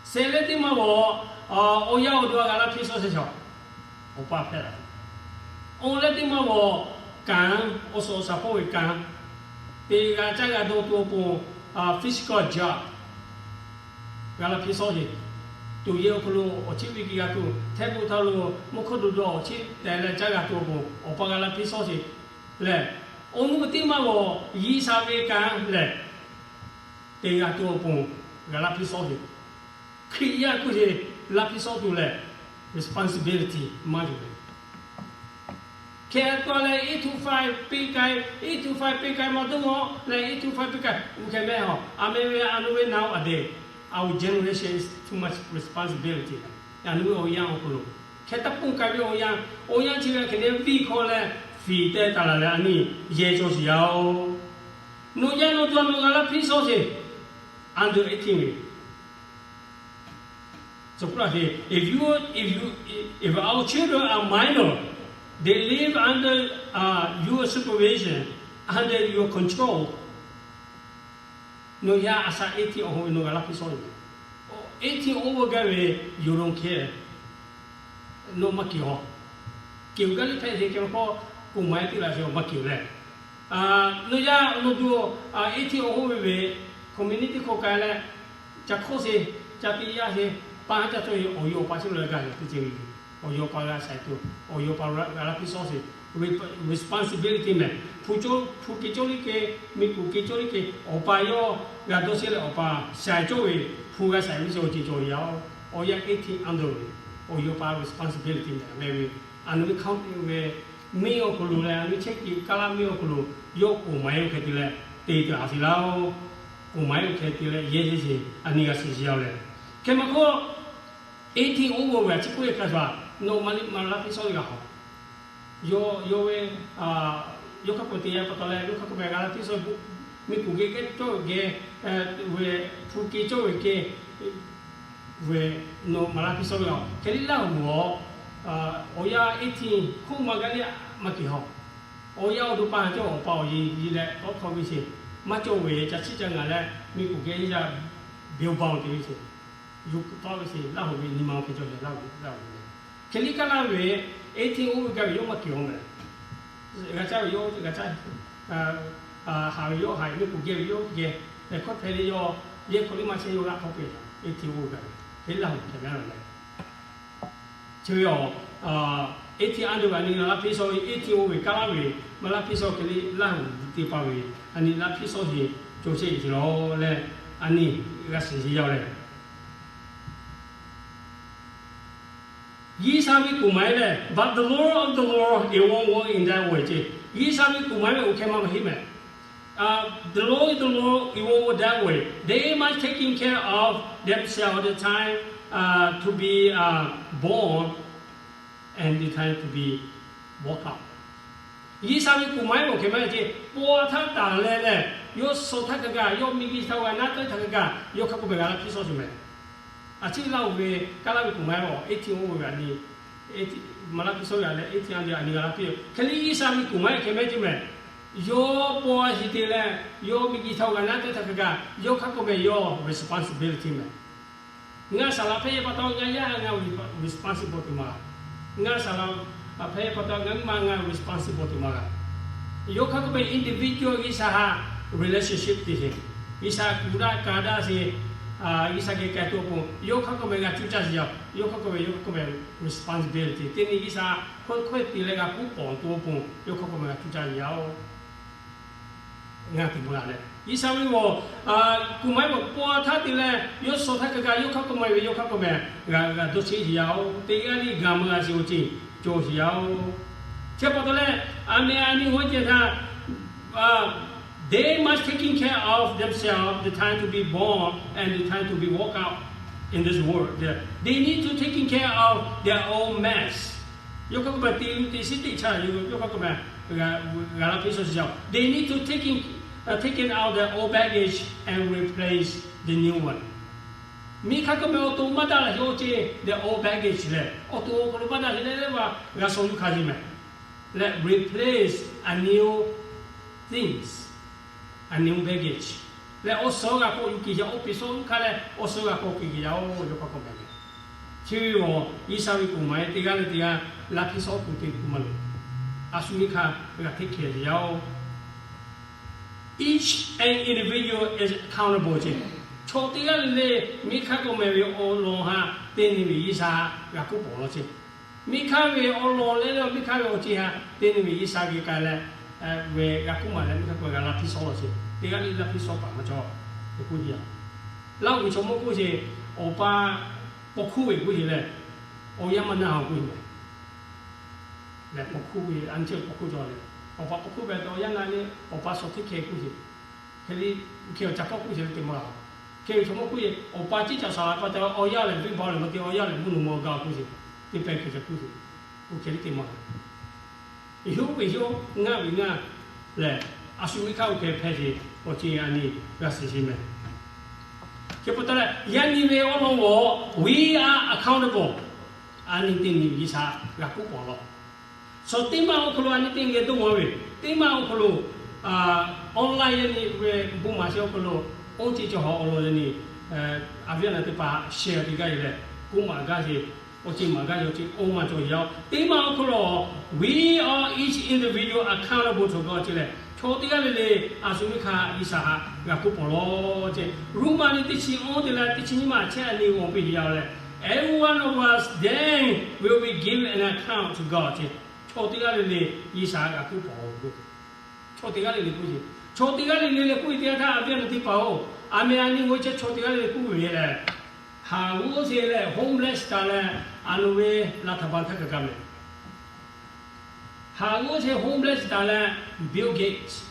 shehˍ leh teˇ ma g'awˬ, awˬ yanˇ awˬ to a g'a laˇ hpiˇ shawˉ sheˍ shaˍ, awˬ pa hpehꞈ la. Awˬ leh teˇ ma g'awˬ, kanˉ, awˬ suhˍ awˬ shaˍ hpawˇ ve kanˉ, teˇ g'aˇ caˇ g'a dawˇ tuˬ awˬ pon, physical job g'a laˇ hpiˇ shawˉ sheˍ. Tuˬ yehˬ awˬ hk'aw lo awˬ chiˉ viˇ ki g'a tuˬ, hteˇ bon htaˇ lo mvuhˇ hkawˇ dawˬ dawˬ awˬ chiˉ tehˬ leh caˇ g'a tuˬ awˬ pon awˬ pa g'a laˇ hpiˇ shawˉ sheˍ lehˬ, awˬ nuˇ teˇ ma g'awˬ G'uiˬsha ve kanˉ lehˬ, teˇ g'aˇ tuˬ awˬ pon g'a laˇ hpiˇ shawˉ sheˍ. Hkriꞈ yaˇ kuˇ sheˍ laˇ hpiˇ shawˉ tuˬ lehˬ, responsibility maˇ yuˬ ve. Hk'e te leh eight to five piˇ k'ai, eight to five piˇ k'ai maˇ dawˇ maw leh eight to five piˇ k'ai, uˬ hk'e mehˆ haw. A meh ve a nu ve nowadays, our generation is too much responsibility. A nu ve awˬ yanˇ awˬ hk'aw lo hk'e taˇ pun k'ai ve awˬ yanˇ, awˬ yanˇ chi ve hk'e te viˇ hkawˇ leh fiˍ teh taˍ laˬ leh a nyi yehˬ cawˬ sheˍ yaˇ-oˬ. Nawˬ yaˇ nawˬ to a nawˬ g'a laˇ hpiˇ shawˉ sheˍ, under eighteen ve If you, if you, if our children are minor, they live under uh, your supervision, under your control, nawˬ yaˇ a shaꞈ eighteen awˬ hk'oˆ ve nawˬ g'a laˇ piˇ shawˉ yoˬ. Eighteen over gaˇ ve, you don't care. Nawˬ maˇ keunˍ haw. Keunˍ gaˇ liˇ hpehꞈ ve kehˬ ve k'o, กฎหมาย teˇ laꞈ sheˍ maˇ keunˍ leh, nawˬ yaˇ nawˬ duˬ eighteen awˬ hk'oˆ ve ve community hk'oˆ k'ai leh, ca hk'oˆ sheˍ, ca tiꞈ yaˇ sheˍ, pa haˉ ca cawˇ ve awˬ yaw awˬ pa chi lo leh gaˬ ve teˇ ceuˬ ve yoˬ. Awˬ yaw awˬ pa g'a sha tuˬ, awˬ yaw awˬ pa g'a laˇ piˇ shawˉ sheˍ, responsibility mehˬ. Hpu cawˇ, hpu keh cawˇ liˇ keh, miˬ guiˬ keh cawˇ liˇ keh, awˬ pa yawˇ g'a dawˇ sheˉ leh awˬ pa sha cawˇ ve, hpu g'a sha ve chi awˬ ceuˬ cawˬ ve yoˬ. Awˬ yaˇ eighteen under ve, awˬ yaw awˬ pa responsibility mehˬ meh ve, a nu ve ครอบครัว ve, miˇ awˬ hk'aw lo leh a nu chehˇ kuiˬ kaˇ laˇ miˇ awˬ hk'aw lo, yawˇ กฎหมาย oˇ hk'e te leh te tuˬ a sheˍ laˇ-oˬ. กฎหมาย oˇ hk'e te leh yehˇ sheˍ sheˍ, a nyi g'a shiˍ shiˍ yaˇ leh, hk'e maˇ hk'oˆ eighteen over ve a chi k'oˆ ve hk'a shuˍ, nawˬ maˇ liˇ maˇ laˇ piˇ shawˉ ve g'a haw. Yawˇ, yawˇ ve, yawˇ hk'a peu-eˬ te yaˇ pa taw leh, yawˇ hk'a peu-eˬ g'a laˇ piˇ shawˉ, miˬ guiˬ geh keh cawˇ ve geh, ve, hpu keh cawˇ ve keh, ve, nawˬ maˇ laˇ piˇ shawˉ ve a. Hk'e liˇ Laˇ huˍ awˬ, awˬ yaˇ eighteen hk'oˆ maˇ gaˇ liˇ maˇ keunˍ haw. Awˬ yaˇ awˬ to pa cawˇ awˬ pa awˬ e yi leh tawˇ hkawˇ ve sheˍ, maˇ cawˇ ve ca chiˇ ca ngaˬ leh, miˬ guiˬ geh yaˇ beˇ baˬ te ve sheˍ, yuˬ tawˆ ve sheˍ, Laˇ huˍ ve nyi ma hk'e cawˬ sheˍ, Laˇ huˍ, Laˇ huˍ ve. Hk'e liˇ kaˇ laˇ ve eighteen over gaˇ ve yawˇ maˇ keunˍ haw meh. G'a caˇ ve yawˇ g'a caˇ, haˍ ve yawˇ haˍ, miˬ guiˬ geh ve yawˇ geh, hkawˇ hpehꞈ leh yawˇ, yehˇ hkawˇ liˇ maˇ chehˇ yawˇ g'aꞈ hk'awˇ peuˬ. Eighteen over gaˇ ve, hk'e Laˇ huˍ hk'e gaˇ ve leh, chi ve a, eighteen under ve a nyi g'a laˇ piˇ shawˉ ve, eighteen over ve kaˇ laˇ ve, maˇ laˇ piˇ shawˉ hk'e liˇ Laˇ huˍ teˇ hpaˍ ve, a nyi laˇ piˇ shawˉ sheˍ cawˬ sheˍ ve ce lawˬ leh, a nyi g'a shiˍ shiˍ yaˇ leh ယိသျႃးဝိသုဒ္ဓမႃႇ leh, but the law of the Lord, it won't work in that way ce. ယိသျႃးဝိသုဒ္ဓမႃႇ ve awˬ hkeh maˇ maˇ heˆ meh. The law of the Lord, it won't work that way. They must taking care of themselves the time to be born and the time to be walk out. ယိသျႃးဝိသုဒ္ဓမႃႇ ve awˬ hkeh maˇ heˆ ce. Paw htaˇ taˍ leh leh, yawˇ suh htaˇ kaꞈ kaꞈ, yawˇ miˬ guiˬ htaꞈ g'a naˉ teuˆ htaˇ kaꞈ kaꞈ, yawˇ hk'a k'oˆ pehˬ g'a laˇ piˇ shawˉ sheˍ meh. A ciˉ Laˇ huˍ ve kaˇ laˇ ve tuˬ maˇ heˆ a, eighteen over ve a nyi, maˇ laˇ piˇ shawˉ ve a leh eighteen under a nyi g'a laˇ piˇ. Hk'e liˇ ယိသျႃးဝိသုဒ္ဓမႃႇ hkeh mehˉ ce meh. Yawˇ paw a shiˍ te leh, yawˇ miˬ guiˬ htaꞈ g'a naˉ teuˆ htaˇ kaꞈ kaꞈ, yawˇ hk'a k'oˆ pehˬ yawˇ responsibility meh. Ngaˬ saˍ laꞈ hpehꞈ pa taw ngaˬ yaˇ ngaˬ responsible tuˬ maˇ g'a. Ngaˬ saˍ laꞈ hpehꞈ pa taw ngaˬ maˇ ngaˬ responsible tuˬ maˇ g'a. Yawˇ hk'a k'oˆ pehˬ individual G'uiˬsha htaꞈ relationship te sheˍ. G'uiˬsha kuˬ daꞈ ka daꞈ sheˍ. G'uiˬsha geh k'ai tuˬ awˬ pon yawˇ hk'a k'oˆ pehˬ g'a cuˇ caˇ sheˍ yaˇ. Yawˇ hk'a k'oˆ pehˬ, yawˇ hk'a k'oˆ pehˬ responsibility te ni G'uiˬsha hk'oˆ hk'oˆ te leh g'a kuˉ pawˍ tuˬ awˬ pon yawˇ hk'a k'oˆ pehˬ g'a cuˇ caˇ sheˍ yaˇ-oˬ. Ngaˬ teꞈ maˇ g'a leh, G'uiˬsha ve awˬ kuˬ maˇ heˆ paw htaˇ te leh, yawˇ suh htaˇ kaꞈ kaꞈ yawˇ hk'a k'oˆ pehˬ ve yawˇ hk'a k'oˆ pehˬ g'a dawˇ cheˇ sheˍ yaˇ-oˬ. Teˇ g'aˇ liˇ gaˬ meuˇ g'a sheˍ awˬ ceuˬ cawˬ sheˍ yaˇ-oˬ. Chi pa taw leh, a meh a nyi g'awˇ ceh htaˇ, they must taking care of themselves, the time to be born and the time to be walk out in this world. They need to taking care of their own mess. Yawˇ hk'a k'oˆ pehˬ te lu teꞈ shiˉ teꞈ chaˇ yawˇ hk'a k'oˆ pehˬ g'a laˇ piˇ shawˉ sheˍ yaˇ-oˬ. They need to taking, taking out their old baggage and replace the new one. Miˬ hk'a k'oˆ pehˬ awˬ to maˇ daꞈ la sheˍ awˬ ceuˬ, the old baggage leh awˬ to awˬ hk'aw lo maˇ daꞈ sheˍ leh leh g'a shaw yuˬ hkanˍ sheˍ meh. Leh replace a new things, a new baggage. Leh awˬ suhˍ g'a k'awꞈ yuˬ kehˬ yaˇ, awˬ piˍ suhˍ g'a hkanˍ leh awˬ suhˍ g'a k'awꞈ kehˬ yaˇ-oˬ, yawˇ hk'a k'oˆ pehˬ meh. Chi ve awˬ G'uiˬsha ve kuˬ maˇ heˆ, teˇ g'aˇ leh teˇ g'aˇ laˇ piˇ shawˉ kuˬ te kuˬ maˇ loˬ. A shu miˬ hk'a g'a teˇ hkeh yaˇ-oˬ. Each an individual is accountable ce. Chaw teˇ g'aˇ le le miˬ hk'a k'oˆ mehˍ ve awˬ lawn htaꞈ te ni ve G'uiˬsha g'a k'oˆ pawˍ law ce. Miˬ hk'a ve awˬ lawn leh leh miˬ hk'a ve awˬ ceuˬ htaꞈ te ni ve G'uiˬsha geh k'ai leh, ve g'a k'oˆ maˍ leh miˬ hk'a k'oˆ g'a laˇ piˇ shawˉ law ce. Teˇ g'aˇ le laˇ piˇ shawˉ paˍ maˇ cawˬ. Te k'oˆ ve, Laˇ huˍ chaw mawˇ k'oˆ ce, awˬ pa paw hkuˇ ve k'oˆ ce leh, awˬ yanˇ maˇ na haˍ k'oˆ ce meh. Leh paw hkuˇ ve a nyi chi paw hkuˇ cawˬ leh, awˬ pa paw hkuˇ ve awˬ yanˇ na le, awˬ pa shaw teˇ hkeh k'oˆ ce. Hk'e le, hk'e awˬ ca hkawˇ k'oˆ ce le te maˇ g'a. Hk'e ve chaw mawˇ k'oˆ ce, awˬ pa ciˉ ca saˍ laꞈ pa taw awˬ yanˇ lehˬ venˇ baˆ lehˬ maˇ te, awˬ yanˇ lehˬ mvuhˇ naw ma gaˬ k'oˆ ce. Teˇ pehˍ hk'e ca k'oˆ ce. Oˇ hk'e le te maˇ g'a. Yawˇ ve yawˇ, ngaˇ ve ngaˇ lehˬ, a shu miˬ hk'a oˇ hkeh hpehꞈ ce. Awˬ ceuˬ a nyi g'a shiˍ sheˍ meh. Chi pa taw leh yaꞈ nyi ve awˬ lawn g'awˬ, we are accountable. A nyi teˇ nyi G'uiˬsha g'a kuˉ pawˍ law. Suhˍ teˇ maˇ awˬ hk'aw lo a nyi teˇ nyi geh dawˇ maw ve, teˇ maˇ awˬ hk'aw lo online yaꞈ nyi ve bon maˍ shehˍ awˬ hk'aw lo, oˇ teˇ cawˬ hawˬ awˬ lawn yaꞈ nyi a viˉ a nyi teˇ hpaˍ share teˇ g'aˇ e leh, kuˉ maˍ gaˇ sheˍ, awˬ ceuˬ maˍ gaˇ sheˍ, awˬ ceuˬ oˇ ma cawˬ yaˇ-oˬ. Teˇ maˇ awˬ hk'aw lo we are each individual accountable to God ce leh, chaw teˇ g'aˇ le le a shu miˇ hk'a G'uiˬsha htaꞈ g'a kuˉ pawˍ law ce. Roˉmaꞈ liꞈ teˇ chi awˬ te leh teˇ chi nyiˇ maˬ chehˇ a nyi g'awˬ piˇ yaˇ leh, every one of us then will be given an account to God ce. Chaw teˇ g'aˇ le le G'uiˬsha g'a kuˉ pawˍ-oˬ. Chaw teˇ g'aˇ le le k'oˆ ce. Chaw teˇ g'aˇ le le leh k'oˆ ve teˇ yanˇ htaˇ a viˉ a nyi teˇ hpaˍ-oˬ, a meh a nyi g'awˬ chehˇ chaw teˇ g'aˇ le le k'oˆ ve leh, haˍ g'oˇ sheˍ leh homeless taˍ leh, a loˍ ve laˇ htaꞈ baˬ htaˇ kaꞈ g'a mehˍ. Haˍ g'oˇ sheˍ homeless taˍ leh, Bill Gates,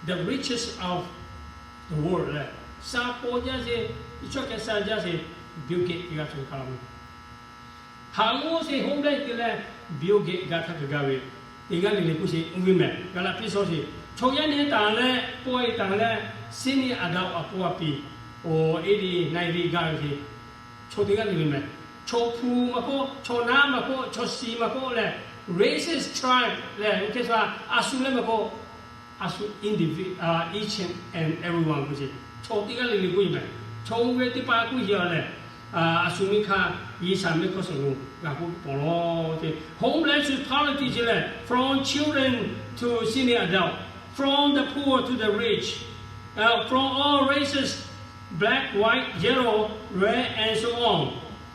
the richest of the world leh, sha paw jaˇ sheˍ, iˉ chawˇ keh sha jaˇ sheˍ, Bill Gates g'a tuˬ kaꞈ la mehˍ. Haˍ g'oˇ sheˍ homeless te leh, Bill Gates g'a htaˇ kaꞈ g'a ve, teˇ g'aˇ le le k'oˆ sheˍ, uˇ ve mehˍ g'a laꞈ piˇ shawˇ sheˍ. Chaw yaˇ nehˬ taˍ leh, paw e taˍ leh, senior adult a paw a piˍ, oˬ, eighty, ninety gaˇ ve sheˍ. Chaw teˇ g'aˇ le le mehˍ. Chaw hpu maˇ k'oˆ, chaw naˉ maˇ k'oˆ, chaw shi maˇ k'oˆ leh, races, tribe leh, oˇ hk'e sha a shu leh maˇ k'oˆ, a shu individual, each and everyone k'oˆ ce. Chaw teˇ g'aˇ le le k'oˆ ve mehˍ. Chaw oˇ ve teˇ hpaˍ k'oˆ yaˇ leh, a shu miˇ hk'a G'uiˬsha mehˆ hk'aw suhˍ lo g'a kuˉ pawˍ law ce. Homeless to poverty ce leh, from children to senior adult, from the poor to the rich, from all races, black, white, yellow, red, and so on,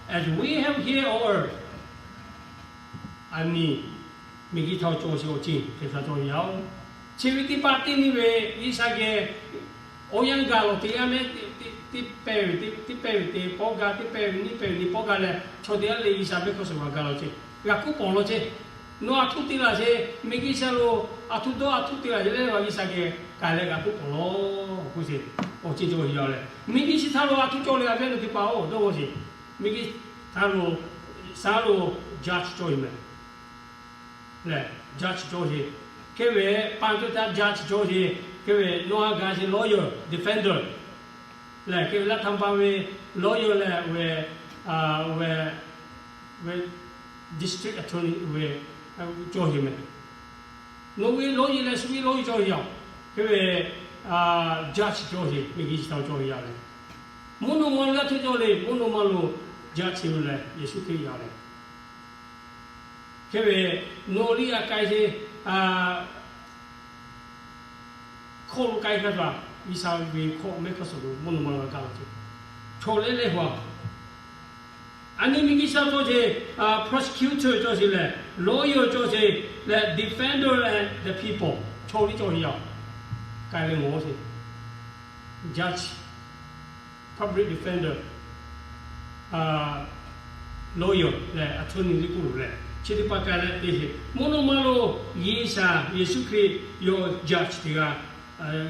as we have here on earth. A nyi, miˬguiˬ htaꞈ cawˬ sheˍ awˬ ceuˬ hk'e htaꞈ cawˬ yaˇ-oˬ. Chi ve teˇ hpaˍ teˇ nyi ve G'uiˬsha geh awˬ yanˇ gaˬ lawˬ teˇ yanˇ mehˍ, teˇ pehˇ ve teˇ pehˇ ve teˇ pawˆ gaˇ, teˇ pehˇ ve nyiˇ pehˇ ve nyiˇ pawˆ gaˇ leh, chaw teˇ g'aˇ le G'uiˬsha mehˆ hk'aw suhˍ g'a gaˬ lawˬ ce. G'a kuˉ pawˍ law ce. Nawˬ a htoꞈ te laˬ sheˍ, miˬguiˬ sha lo a htoꞈ dawˇ a htoꞈ te laˬ sheˍ leh, G'uiˬsha geh k'ai leh g'a kuˉ pawˍ law k'oˆ sheˍ. Awˬ ceuˬ cawˬ yaˇ leh, miˬguiˬ chi htaˇ lo a htoꞈ cawˬ le, a viˉ a nyi teˇ hpaˍ-oˬ, dawˇ g'awˇ sheˍ. Miˬguiˬ htaˇ lo, shaˉ lo judge cawˬ sheˍ mehˍ. Lehˬ, judge cawˬ sheˍ. Hk'e ve pa cawˇ htaˇ judge cawˬ sheˍ. Hk'e ve nawˬ a gaˬ sheˍ lawyer, defender. Lehˬ hk'e ve laˇ htaˇ pa ve lawyer lehˬ ve, ve, ve district attorney ve cawˬ sheˍ mehˍ. Nawˬ ve lawyer lehˬ shu ve lawyer cawˬ sheˍ yaˇ. Hk'e ve judge cawˬ sheˍ, miˬguiˬ chi htaˇ cawˬ ve yaˇ leh, mvuhˇ naw ma lo yaˇ htoꞈ cawˬ le, mvuhˇ naw ma lo judge ve lehˬ Yeˍsuˆ Hkriꞈ yaˇ leh, hk'e ve nawˬ liˇ a k'ai sheˍ, hkawˇ lo k'ai hk'a taꞈ, G'uiˬsha ve hkawˇ mehˆ hk'aw suhˍ lo mvuhˇ naw ma lo g'a kaˇ law ce. Chaw leh leh hu a, a nyi miˬguiˬ sha cawˬ sheˍ, prosecutor cawˬ sheˍ leh, lawyer cawˬ sheˍ leh, defender and the people, chaw liˇ cawˬ sheˍ yaˇ. K'ai leh mawˬ sheˍ, judge, public defender, lawyer leh attorney liˇ k'oˆ lo leh, chi teˇ hpaˍ k'ai leh te sheˍ. Mvuhˇ naw ma lo G'uiˬsha Yeˍsuˆ Hkriꞈ yawˇ judge teˇ g'aˇ,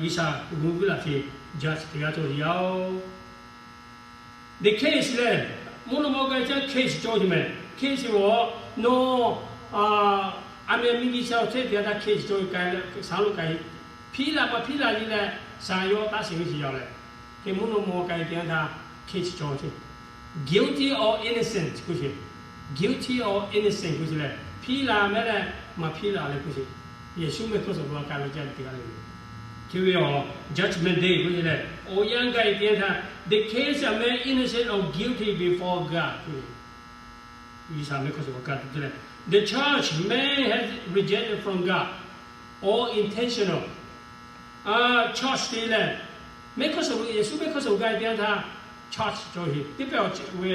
G'uiˬsha gu viˉ laˬ sheˍ, judge teˇ g'aˇ cawˬ sheˍ yaˇ-oˬ. The case lehˬ, mvuhˇ naw ma k'ai caˇ case cawˬ sheˍ mehˍ. Case sheˍ g'awˬ, nawˬ a meh miˬguiˬ sha awˬ chehˇ teˇ g'aˇ htaˇ case cawˬ k'ai leh, shaˉ lo k'ai, hpiˉ laˬ maˇ hpiˉ laˬ nyi leh, shaˍ yawˇ taˇ sheˍ ve sheˍ yaˇ leh, hk'e mvuhˇ naw ma k'ai teˇ g'aˇ htaˇ case cawˬ sheˍ. Guilty or innocent k'oˆ sheˍ. Guilty or innocent k'oˆ sheˍ leh, hpiˉ laˬ mehˍ leh maˇ hpiˉ laˬ leh k'oˆ sheˍ. Yeˍsuˆ mehˆ hk'aw suhˍ lo a k'ai ve ca teˇ g'aˇ le. Hk'e ve awˬ judgment day k'oˆ sheˍ leh, awˬ yanˇ gaˬ e teˇ g'aˇ htaˇ, the case a man innocent or guilty before God k'oˆ ve, G'uiˬsha mehˆ hk'aw suhˍ lo a k'ai tuˬ te leh, the charge man has rejected from God or intentional. Charge te leh, mehˆ hk'aw suhˍ lo, Yeˍsuˆ mehˆ hk'aw suhˍ lo gaˬ e teˇ g'aˇ htaˇ charge cawˬ sheˍ. Teˇ pehˍ awˬ ceuˬ ve,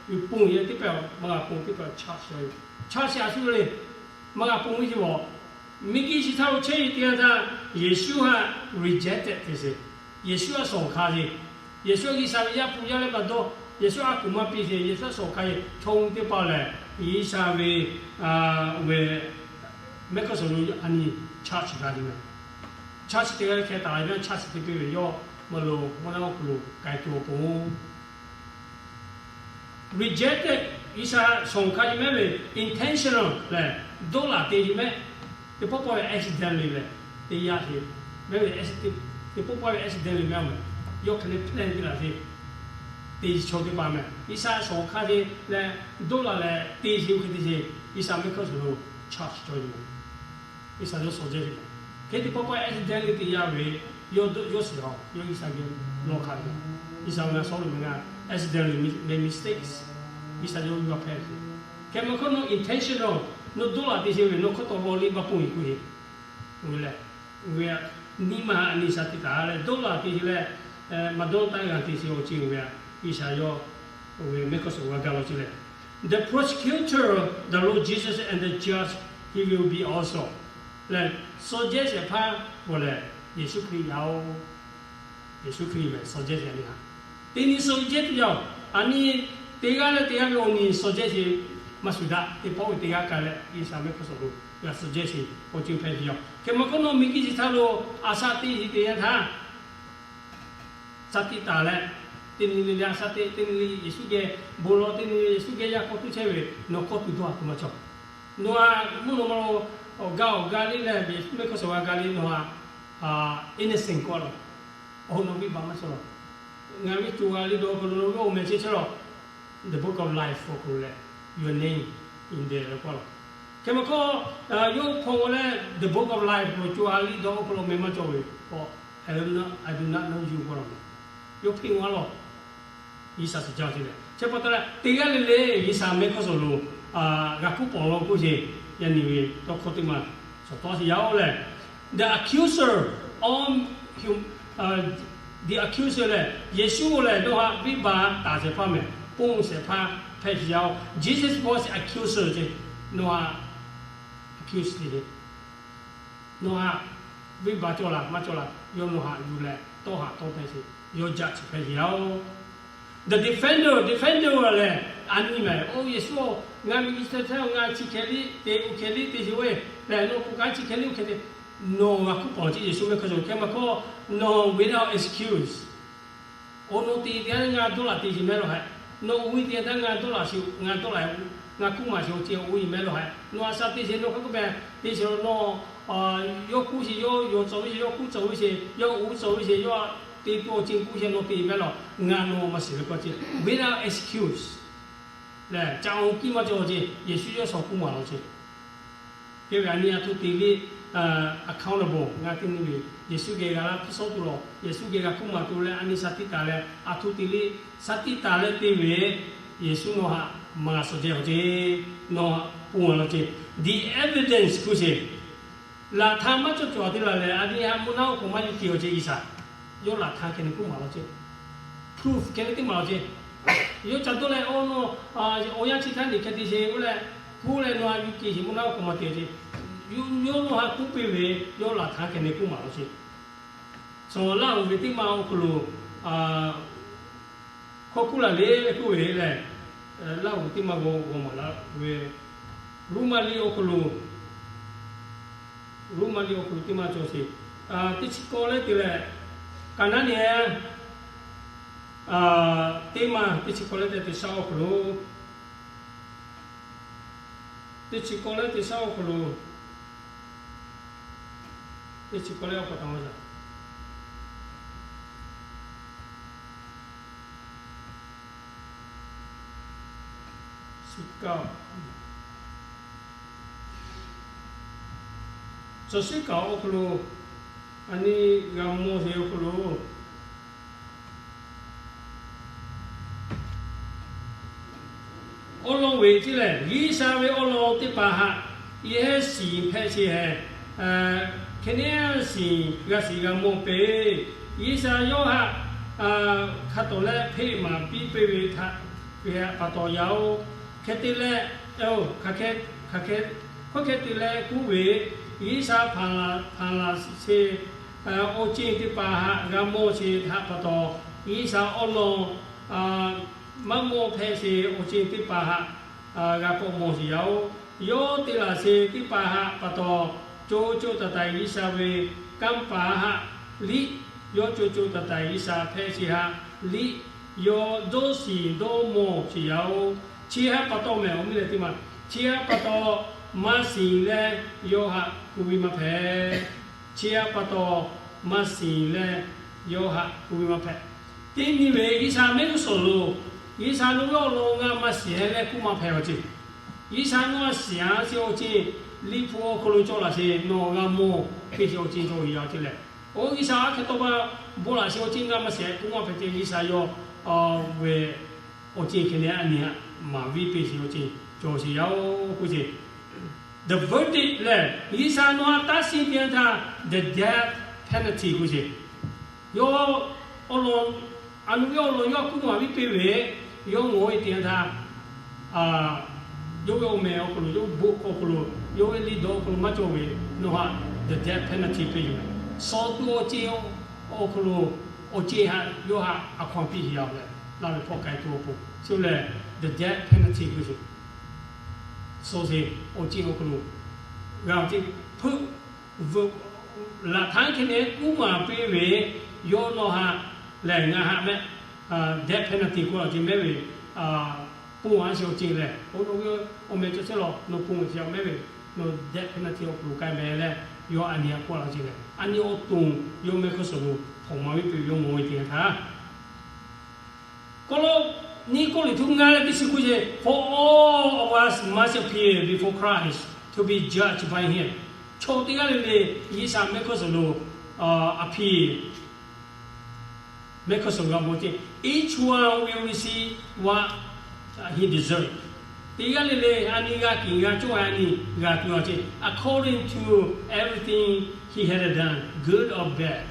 ve ponˬ yehˬ teˇ pehˍ maˇ g'a ponˬ, teˇ pehˍ charge cawˬ sheˍ. Charge a shu le, maˇ g'a ponˬ ve sheˍ g'awˬ, miˬguiˬ chi htaˇ lo chehˇ ve teˇ g'aˇ htaˇ Yeˍsuˆ htaꞈ rejected te sheˍ. Yeˍsuˆ htaꞈ shawˍ hkanˍ sheˍ. Yeˍsuˆ htaꞈ G'uiˬsha ve Yaˇ hpu yaˇ leh pa dawˇ, Yeˍsuˆ a kuˬ maˇ piˇ sheˍ. Yeˍsuˆ htaꞈ shawˍ hkanˍ sheˍ. Chaw teˇ hpaˍ lehˬ, G'uiˬsha ve, ve mehˆ hk'aw suhˍ lo a nyi charge gaˬ te mehˍ. Charge teˇ g'aˇ hkeh taˍ ve, charge te piˇ ve yawˇ maˇ lo, maˇ na maˇ hpu lo k'ai tuˬ awˬ pon rejected, G'uiˬsha shawˍ hkanˍ sheˍ mehˍ ve intentional lehˬ, dawˇ laˬ te sheˍ mehˍ. Teˇ pawˆ pawˆ ve accidentally lehˬ, teˇ yanˇ sheˍ mehˍ ve, teˇ pawˆ pawˆ ve accidentally mehˍ mehˍ. Yawˇ hk'e le plan te laˬ sheˍ. te chaw teˇ hpaˍ mehˬ. G'uiˬsha shawˍ hk'aˇ te leh, dawˇ laꞈ leh te chi oˇ hk'e te ce, G'uiˬsha mehˆ hk'aˇ suhˍ lo charge cawˬ yoˬ. G'uiˬsha yawˇ shawˍ jehˇ ve. Hk'e te pa pa accidentally te yaˇ ve, yawˇ dawˇ yawˇ shiˍ a, yawˇ G'uiˬsha geh lawˬ hk'aˇ ve. G'uiˬsha ngaˬ sorry meh, ngaˬ accidentally make mistakes. G'uiˬsha yawˇ ve g'a hpehꞈ ve. Hk'e maˇ hk'aˇ nawˬ intentional, nawˬ dawˇ laꞈ te ce ve, nawˬ hk'aw taw lawˬ liˇ baˆ pon yiˬ k'oˆ ve. Ve lehˬ, ve a, nyi ma ha a nyi sha tiꞈ taˍ leh dawˇ laꞈ te ce leh, maˇ dawˇ taˇ g'a te ce awˬ ceuˬ ve a, G'uiˬsha yawˇ ve mehˆ hk'aˇ suhˍ g'a gaˇ law ce leh, the prosecutor, the Lord Jesus, and the judge, he will be also. Lehˬ, suh jehˇ shehˍ hpaˇ g'awˬ lehˬ, Yeˍsuˆ Hkriꞈ yaˇ oˬ. Yeˍsuˆ Hkriꞈ ve suh jehˇ ce a nyi ha. Teˇ nyi suh jehˇ tuˬ yaˇ oˬ. A nyi teˇ g'aˇ leh teˇ g'aˇ ve awˬ nyi suh jehˇ ce maˇ shuˍ daꞈ. Teˇ pawˆ ve teˇ g'aˇ k'ai leh G'uiˬsha mehˆ hk'aˇ suhˍ lo g'a suh jehˇ ce awˬ ceuˬ hpehꞈ ve yoˬ. Hk'e maˇ hk'aˇ nawˬ miˬguiˬ chi htaˇ lo a shaꞈ teꞈ ce teˇ yanˇ htaˇ, shaꞈ teꞈ taˍ leh, teˇ nyi le le a shaꞈ teꞈ, teˇ nyi le Yeˍsuˆ geh bon lawˬ, teˇ nyi le Yeˍsuˆ geh yaˇ hk'aw tuˇ chehˇ ve, nawˬ hk'aw tuˬ dawˇ a tuˬ maˇ cawˬ. Nawˬ a mvuhˇ naw ma lo awˬ gaˇ awˬ gaˇ le leh, Yeˍsuˆ mehˆ hk'aˇ suhˍ g'a gaˇ le nawˬ a innocent k'oˆ a law. Awˬ, nawˬ venˇbaˆ maˇ cawˬ law. Ngaˬ ve co ha liꞈ dawˇ hk'aw lo ve awˬ meh chehˇ chehˇ law. The book of life awˬ hk'aw lo leh, your name in there k'oˆ a law. Hk'e maˇ hk'aˇ, yawˇ hpaw leh the book of life lo co ha liꞈ dawˇ awˬ hk'aw lo meh maˇ cawˬ ve, I do not know you k'oˆ a law. Yawˇ hpeꞈ maˇ law. G'uiˬsha suhˍ jaˇ ce leh, chi pa taw leh teˇ g'aˇ le le G'uiˬsha mehˆ hk'aˇ suhˍ lo g'a hkuˇ pawnˍ law k'oˆ ce. Yaꞈ nyi ve tawˇ hkawˇ teˇ maˬ shawˍ tawˇ te yaˇ oˬ lehˬ, the accuser, the accuser lehˬ, Yeˍsuˆ lehˬ nawˬ haꞈ venˇbaˆ taˍ shehˍ hpaˇ mehˬ, ponˬ shehˍ hpaˇ hpehꞈ ce yaˇ oˬ. Jesus was accuser ce, nawˬ haꞈ accuse te ce. Nawˬ haꞈ venˇbaˆ cawˬ laˬ maˇ cawˬ laˬ, yawˇ nawˬ haꞈ yuˬ leh tawˇ haꞈ tawˇ hpehꞈ ce, yawˇ jaꞈ chi hpehꞈ ce yaˇ oˬ. The defender, defender lehˬ, a nyi mehˬ, oˇ Yeˍsuˆ-oˬ, ngaˬ miˬguiˬ chi htaˇ ngaˬ chi hkeh liˇ te, oˇ hkeh liˇ te ce ve, lehˬ nawˬ k'o kaꞈ chi hkeh liˇ oˇ hkeh te, nawˬ g'a hkuˇ pawnˍ ce Yeˍsuˆ mehˆ hk'aˇ suhˍ hk'e maˇ hk'aˇ, nawˬ without excuse. Oˇ nawˬ te teˇ yanˇ ngaˬ dawˇ laꞈ te ce mehˆ lawˬ hehꞈ. Nawˬ oˇ ve te teˇ yanˇ ngaˬ dawˇ laꞈ ce, ngaˬ dawˇ laꞈ, ngaˬ hkuˇ maˬ ce awˬ ceuˬ oˇ ve mehˆ lawˬ hehꞈ. Nawˬ a shaꞈ te ce nawˬ hk'aˇ k'oˆ pehˍ te ce nawˬ, yawˇ hkuˇ ce, yawˇ yawˬ tcuh ve ce, yawˇ hkuˇ tcuh ve ce, yawˇ uˉ tcuh ve ce, yawˇ te tuˬ awˬ ceuˬ k'oˆ ce nawˬ te mehˆ lawˬ, ngaˬ nawˬ maˇ shiˍ ve k'oˆ ce, without excuse. Lehˬ ca oˇ kiˇ maˇ cawˬ ce, Yeˍsuˆ yawˇ shawˍ hkuˇ maˬ law ce. Hk'e ve a nyi a htoꞈ te liˇ, accountable ngaˬ teˇ nyi ve, Yeˍsuˆ geh g'a laˇ hpiˇ shawˉ tuˬ lawˬ, Yeˍsuˆ geh g'a hkuˇ maˬ tuˬ leh a nyi shaꞈ teˇ taˍ leh, a htoꞈ te liˇ shaꞈ teˇ taˍ leh te ve, Yeˍsuˆ nawˬ haꞈ maˇ g'a suhˍ jehˇ awˬ ce, nawˬ haꞈ ponˬ a law ce. The evidence k'oˆ ce, laꞈ htaˇ maˇ cawˬ cawˬ te laˬ lehˬ, a nyi haꞈ mvuhˇ naw k'o maˇ yuˬ te awˬ ce G'uiˬsha, yawˇ laꞈ htaˇ hkeh ne k'oˆ maˬ law ce. Proof hkeh ne teˇ maˬ law ce. Yawˇ ca dawˇ leh, oˇ nawˬ awˬ yanˇ chi htaˇ niˬ hkeh te ce k'oˆ leh, k'oˆ leh nawˬ haꞈ yuˬ te ce mvuhˇ naw k'o maˇ te ce. Yawˇ nawˬ haꞈ k'oˆ piˇ ve, yawˇ laꞈ htaˇ hkeh ne k'oˆ maˬ law ce. Cawˬ Laˇ huˍ ve teˇ maˬ awˬ hk'aw lo hkawˇ kuˇ laˬ le k'oˆ ve lehˬ, Laˇ huˍ teˇ maˬ g'aw g'aw maˍ laˇ ve, Roˉmaꞈ liꞈ awˬ hk'aw lo, Roˉmaꞈ liꞈ awˬ hk'aw lo teˇ maˬ cawˬ sheˍ. Teˇ chi k'awˇ leh te leh, Kaˍnaˆ nehˬ teˇ maˬ teˇ chi k'awˇ leh te teˇ shaˉ awˬ hk'aw lo, teˇ chi k'awˇ leh teˇ shaˉ awˬ hk'aw lo, teˇ chi k'awˇ leh awˬ hk'aw taˍ maˇ shaˍ. Suhˍ kaˍ, cawˬ suhˍ kaˍ awˬ hk'aw lo, a nyi g'a mawˬ sheˍ awˬ hk'aw lo, awˉ lawˇ ve ceˇ lehˬ, G'uiˬsha ve awˉ lawˇ teˇ hpaˍ haꞈ yehˇ shiˍ hpehꞈ sheˍ hehˍ. Hk'e neˉ shiˍ g'a shiˍ g'a mawˬ peuˬ. G'uiˬsha yawˇ haꞈ hk'a tawˍ leh hpeꞈ maˍ piˇ peuˬ ve htaꞈ ve pa taw yaˇ oˬ. Hk'e te leh, hk'aˬ hk'e te leh k'oˆ ve, G'uiˬsha hpanˍ laˬ sheˍ awˬ ceuˬ teˇ hpaˍ haꞈ g'a mawˬ sheˍ htaꞈ pa taw, G'uiˬsha awˉ lawˇ maˇ mawˬ hpehꞈ sheˍ awˬ ceuˬ teˇ hpaˍ haꞈ g'a k'awꞈ mawˬ sheˍ yaˇ oˬ. Yawˇ te laˬ sheˍ teˇ hpaˍ haꞈ pa taw, co co taiˍ taiˍ G'uiˬsha ve kanˇ paˍ haꞈ liˇ, yawˇ co co taiˍ taiˍ G'uiˬsha hpehꞈ sheˍ haꞈ liˇ, yawˇ dawˇ shiˍ dawˇ mawˬ sheˍ yaˇ oˬ. Chi haꞈ pa taw mehˬ awˬ miˇ leh teˇ maˬ, chi haꞈ pa taw maˇ shiˍ leh yawˇ haꞈ ku ve maˇ hpehꞈ. Chi haꞈ pa taw maˇ shiˍ leh yawˇ haꞈ ku ve maˇ hpehꞈ. Teˇ nyi ve G'uiˬsha mehˆ g'uˇ suhˍ lo, G'uiˬsha nawˬ ve awˬ lawn g'a maˇ shiˍ leh k'oˆ maˇ hpehꞈ awˬ ceˇ. G'uiˬsha nawˬ a shiˍ a sheˍ awˬ ceˇ, liꞈ hpu awˬ hk'aw lo cawˬ laꞈ sheˍ nawˬ g'a mawˬ hpeˇ sheˍ awˬ ceˇ cawˬ ve yaˇ ceˇ lehˬ, oˇ G'uiˬsha aˬ hk'e tawˇ pa bon laꞈ sheˍ awˬ ceˇ g'a maˇ shiˍ k'oˆ maˇ hpehꞈ ceˇ. G'uiˬsha yawˇ ve awˬ ceˇ hk'e leh a nyi haꞈ maˍ viˇ peˇ sheˍ awˬ ceˇ cawˬ sheˍ yaˇ oˬ k'oˆ sheˍ. The verdict lehˬ, G'uiˬsha nawˬ a taˇ shiˍ teˇ yanˇ htaˇ the death penalty k'oˆ sheˍ. Yawˇ awˬ lawn, a nu ve awˬ lawn yawˇ a kuˇ maˍ viˇ peˇ ve, yawˇ ngawˬ e teˇ yanˇ htaˇ, yawˇ ve awˬ meh awˬ hk'aw lo, yawˇ ve bon hk'aw lo, yawˇ ve liꞈ dawˬ awˬ hk'aw lo maˇ cawˬ ve, nawˬ htaꞈ the death penalty peˇ yoˬ. Suh tuˬ awˬ ceˇ awˬ hk'aw lo, awˬ ceˇ haꞈ yawˇ htaꞈ a hkaw anˬ piˇ sheˍ yaˇ leh, laˇ ve hpawˇ k'ai tuˬ awˬ pon, chi lehˬ the death penalty k'oˆ sheˍ. Suh sheˍ awˬ ceˇ awˬ hk'aw lo g'a ceˇ, hpeuˆ laꞈ htaˇ hk'e leh kuˇ maˍ piˇ ve, yawˇ nawˬ htaꞈ lehˬ ngaˬ htaꞈ mehˆ death penalty k'oˆ laˇ ceˇ mehˆ ve, ponˬ a sheˍ awˬ ceˇ lehˬ, oˇ nawˬ ve awˬ meh cawˬ chehˇ lawˬ, nawˬ ponˬ sheˍ mehˆ ve, nawˬ death penalty awˬ hk'aw lo k'ai meh leh, yawˇ a nyi haꞈ k'oˆ laˇ ceˇ lehˬ, a nyi awˬ to yawˇ mehˆ hk'aˇ suhˍ lo hpawꞈ maˍ viˇ peˇ ve yawˇ ngawˬ e teˇ yanˇ htaˇ Kawˇ lawˇ, nyi Kawˇrenˍhtuˆ ngaˇ leh teˇ chi kuˇ sheˍ, for all of us must appear before Christ to be judged by him. Chaw teˇ g'aˇ le le G'uiˬsha mehˆ hk'aˇ suhˍ lo a hpiˇ, mehˆ hk'aˇ suhˍ g'a mawˬ ceˇ. Each one will receive what he deserve. Teˇ g'aˇ le le a nyi g'a kiˬ g'a cawˇ a nyi g'a tuˬ a ceˇ, according to everything he had done, good or bad.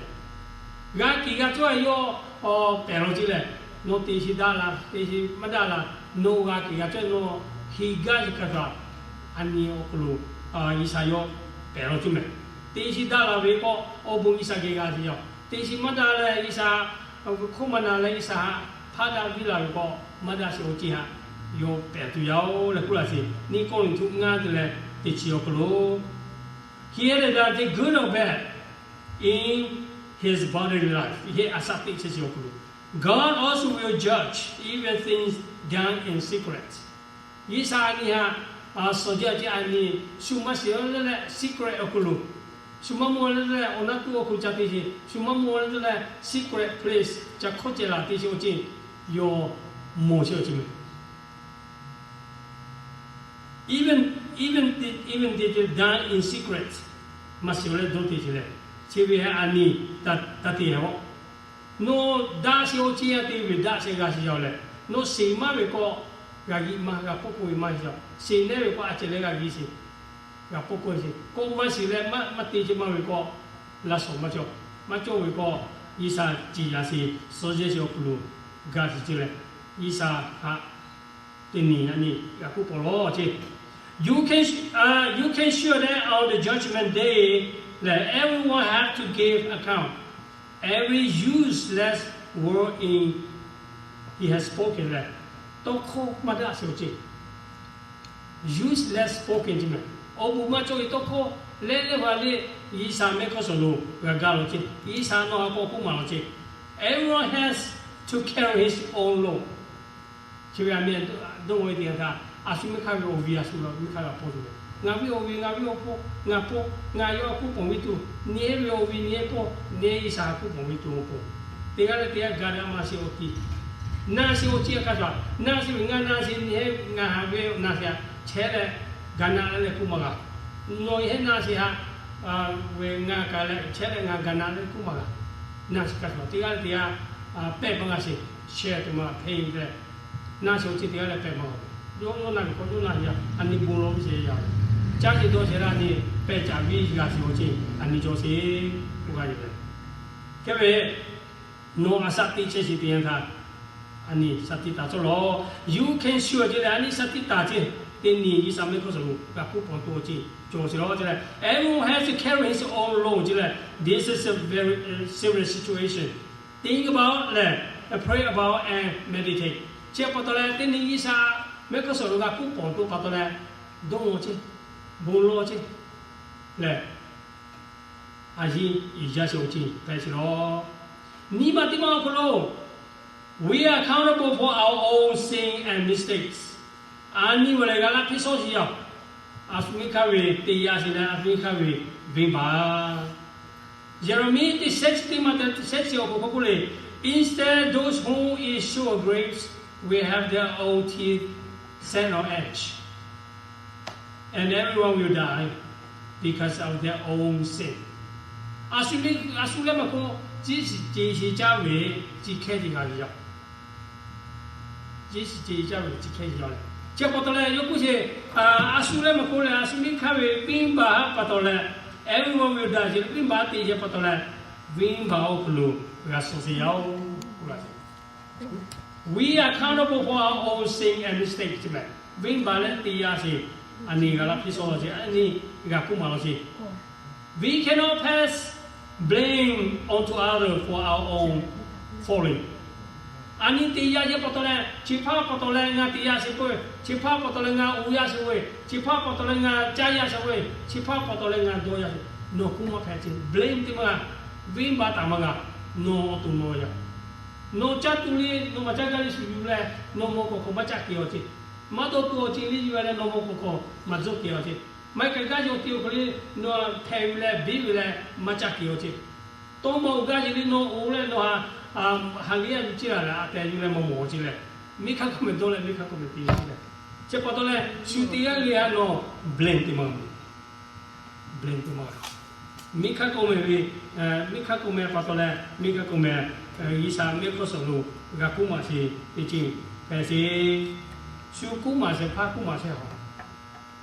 G'a kiˬ g'a cawˇ a yawˇ pehˬ law ceˇ lehˬ, nawˬ te shi daꞈ la, te shi maˇ daꞈ la, nawˬ g'a kiˬ g'a cawˇ nawˬ heˍ gaˇ shi hk'a gaˬ, a nyi awˬ hk'aw lo G'uiˬsha yawˇ pehˬ law ceˇ mehˍ. Te shi daꞈ la ve k'o, awˬ bon G'uiˬsha geh g'a sheˍ yaˇ. Te shi maˇ daꞈ leh G'uiˬsha hk'oˆ maˇ na leh G'uiˬsha htaꞈ hpaˇ daꞈ viˇ la ve k'o, maˇ daꞈ sheˍ awˬ ceˇ htaꞈ yawˇ pehˬ tuˬ yaˇ oˬ leh k'oˆ laˇ sheˍ. Nyi Kawˇrenˍhtuˆ ngaˇ te leh teˇ chi awˬ hk'aw lo, he had done the good or bad in his bodily life, he a shaꞈ teꞈ chehˇ chi awˬ hk'aw lo, God also will judge even things done in secret. G'uiˬsha a nyi htaꞈ suhˍ jaˇ ceˇ a nyi, shu maˇ shiˍ leh secret awˬ hk'aw lo, shu maˇ mawˬ leh awˬ naˉ tuˬ awˬ hk'aw lo ca te sheˍ, shu maˇ mawˬ leh secret place ca hkawˇ ceh laˬ te sheˍ awˬ ceˇ, yawˇ mawˬ sheˍ awˬ ceˇ mehˍ. Even, even, even they done in secret, maˇ shiˍ leh dawˇ te sheˍ leh, chi ve a nyi taˇ te a. Nawˬ daꞈ sheˍ awˬ ceˇ a te ve daꞈ sheˍ g'a sheˍ yaˇ leh, nawˬ shiˍ maˇ ve k'o, g'a giˆ maˇ g'a k'oˆ k'oˆ ve maˇ shiˍ yaˇ. Shiˍ nehˉ ve k'o a ceh leh g'a giˆ sheˍ, g'a k'oˆ k'oˆ sheˍ. K'o maˇ shiˍ leh maˇ te sheˍ maˇ ve k'o, laˇ shawˍ maˇ cawˬ. Maˇ cawˬ ve k'o, G'uiˬsha ciˍ yaꞈ sheˍ, suhˍ jaˇ sheˍ awˬ hk'aw lo ga shiˍ ceˇ leh, G'uiˬsha htaꞈ teˇ nyi a nyi g'a k'oˆ paw law ceˇ. You can, you can sure that on the judgment day lehˬ, everyone have to give account every useless word in he has spoken lehˬ, tawˇ hkawˇ maˇ daꞈ sheˍ awˬ ceˇ. Useless spoken ceˇ mehˍ. Awˬ bon maˇ cawˬ ve tawˇ hkawˇ leh leh va le, G'uiˬsha mehˆ hk'aˇ suhˍ lo g'a gaˇ law ceˇ. G'uiˬsha nawˬ a k'awꞈ k'oˆ maˍ law ceˇ. Everyone has to carry his own load. Chi ve a meh dawˇ ve teˇ yanˇ htaˇ, a shu mehˆ hk'aˇ ve awˬ viˉ a shu mehˆ hk'aˇ g'a paw tuˬ ve, ngaˬ viˉ awˬ viˉ ngaˬ viˉ awˬ paw, ngaˬ paw, ngaˬ yawˇ a kuˉ pawˍ ve tuˬ, nyi heˆ ve awˬ viˉ nyi heˆ paw, nyi heˆ G'uiˬsha a kuˉ pawˍ ve tuˬ awˬ pon, teˇ g'aˇ leh teˇ g'aˇ ga daꞈ maˇ sheˍ awˬ tiˉ, na sheˍ awˬ ceˇ a hk'a shuˍ, na sheˍ ve ngaˬ na sheˍ nyi heˆ ngaˬ haꞈ ve na sheˍ a chehˇ leh, ga na leh leh kuˇ maˇ g'a. Nawˬ heˆ na sheˍ haꞈ ve ngaˬ ka leh chehˇ leh ngaˬ ga na leh kuˇ maˇ g'a. Na sheˍ hk'a shuˍ teˇ g'aˇ leh teˇ g'aˇ pehˇ maˇ g'a sheˍ, share tuˬ maˇ hpeˇ leh, na sheˍ awˬ ceˇ teˇ g'aˇ leh pehˇ maˇ g'a. Yawˇ yawˇ na ve k'o yawˇ na sheˍ yaˇ a nyi bon law ve sheˍ yaˇ. Caˇ sheˍ dawˇ sheˍ la nyi pehˇ caˍ viˇ g'a sheˍ awˬ ceˇ a nyi cawˬ sheˍ k'oˆ g'a yoˬ leh, hk'e ve nawˬ a shaꞈ teꞈ chehˇ sheˍ teˇ yanˇ htaˇ, a nyi shaꞈ teꞈ taˍ cawˇ law. You can sure ceˇ leh a nyi shaꞈ teꞈ taˍ ceˇ. Teˇ nyi G'uiˬsha mehˆ hk'aˇ suhˍ lo g'a k'oˆ pawˍ tuˬ awˬ ceˇ cawˬ sheˍ law ceˇ leh, everyone has to carry his own load ceˇ leh, this is a very serious situation. Think about leh, pray about and meditate. Chi pa taw leh teˇ nyi G'uiˬsha mehˆ hk'aˇ suhˍ lo g'a k'oˆ pawˍ tuˬ pa taw leh, dawˇ law ceˇ, bon law ceˇ leh, a yiˇ iˍ jaˇ sheˍ awˬ ceˇ hpehꞈ sheˍ law. Nyi ma teˇ ma awˬ hk'aw lo, we are accountable for our own sin and mistakes. A nyi ma lehˬ g'a laˇ hpiˇ shawˉ sheˍ yaˇ. A shu mehˆ hk'aˇ ve te yaˇ sheˍ leh a shu mehˆ hk'aˇ ve venˇbaˆ. Yeˍraˍmiˆ teˇ shehˉ chi teˇ ma te shehˉ chi awˬ hk'aw k'oˆ k'oˆ le, Instead, those who eat sour grapes will have their own teeth set on edge, and everyone will die because of their own sin. A shu le, a shu leh maˇ k'oˆ, ciˉ shiˍ ce shiˍ caˇ ve, ciˉ hkehˇ te g'a ve yaˇ. Ciˉ shiˍ ce caˇ ve ciˉ hkehˇ te g'a leh, chi pa taw leh yawˇ k'oˆ sheˍ, a shu leh maˇ k'oˆ leh, a shu miˇ hkanˇ ve venˇbaˆ pa taw leh, everyone will die ce, venˇbaˆ te ce pa taw leh, venˇbaˆ awˬ hk'aw lo g'a suh sheˍ yaˇ-oˬ k'oˆ la sheˍ. We are accountable for our own sin and mistake ce mehˍ. Venˇbaˆ leh te yaˇ sheˍ, a nyi g'a laˇ hpiˇ suh law ce, a nyi g'a k'oˆ maˍ law ce. We cannot pass blame onto others for our own folly. A nyi te yaˇ ce pa taw leh, chi hpaˇ pa taw leh ngaˬ te yaˇ sheˍ peuˬ, chi hpaˇ pa taw leh ngaˬ uˍ yaˇ sheˍ ve, chi hpaˇ pa taw leh ngaˬ caˇ yaˇ sheˍ ve, chi hpaˇ pa taw leh ngaˬ dawˇ yaˇ sheˍ, nawˬ k'oˆ maˇ hpehꞈ ce. Blame teˇ maˇ g'a, venˇbaˆ taˍ maˇ g'a, nawˬ awˬ to nawˬ yaˇ. Nawˬ caˇ tuˬ le, nawˬ maˬ caˇ gaˇ le shuˍ yuˬ leh, nawˬ mawˬ k'awꞈ hk'awꞈ maˇ caˇ kehˬ awˬ ce. Maˇ dawˇ tuˬ awˬ ce le yuˬ leh nawˬ mawˬ k'awꞈ hk'awꞈ maˬ dawˇ kehˬ awˬ ce. Maˇ heˆ kaꞈ gaˇ yaw te awˬ hk'aw le, nawˬ hpehꞈ ve leh beˇ ve leh maˇ caˇ kehˬ awˬ ce. Tawˇ maˇ oˬ gaˇ ce le nawˬ oˬ leh nawˬ ha, ha le a yuˬ ce la leh a tehˬ yuˬ leh maˇ mawˬ awˬ ce leh, miˇ hk'aˇ k'oˆ meh dawˇ leh miˇ hk'aˇ k'oˆ meh te ce leh, chi pa taw leh shu te g'aˇ le a nawˬ blame te maˇ g'a. Blame te maˇ g'a. Miˇ hk'aˇ k'oˆ meh ve, miˇ hk'aˇ k'oˆ meh pa taw leh miˇ hk'aˇ k'oˆ meh, G'uiˬsha mehˆ hkawˇ suhˍ lo g'a k'oˆ maˍ sheˍ teˇ ceuˬ hpehꞈ sheˍ. Shu k'oˆ maˍ shehˍ hpaˇ k'oˆ maˍ shehˍ hawˬ,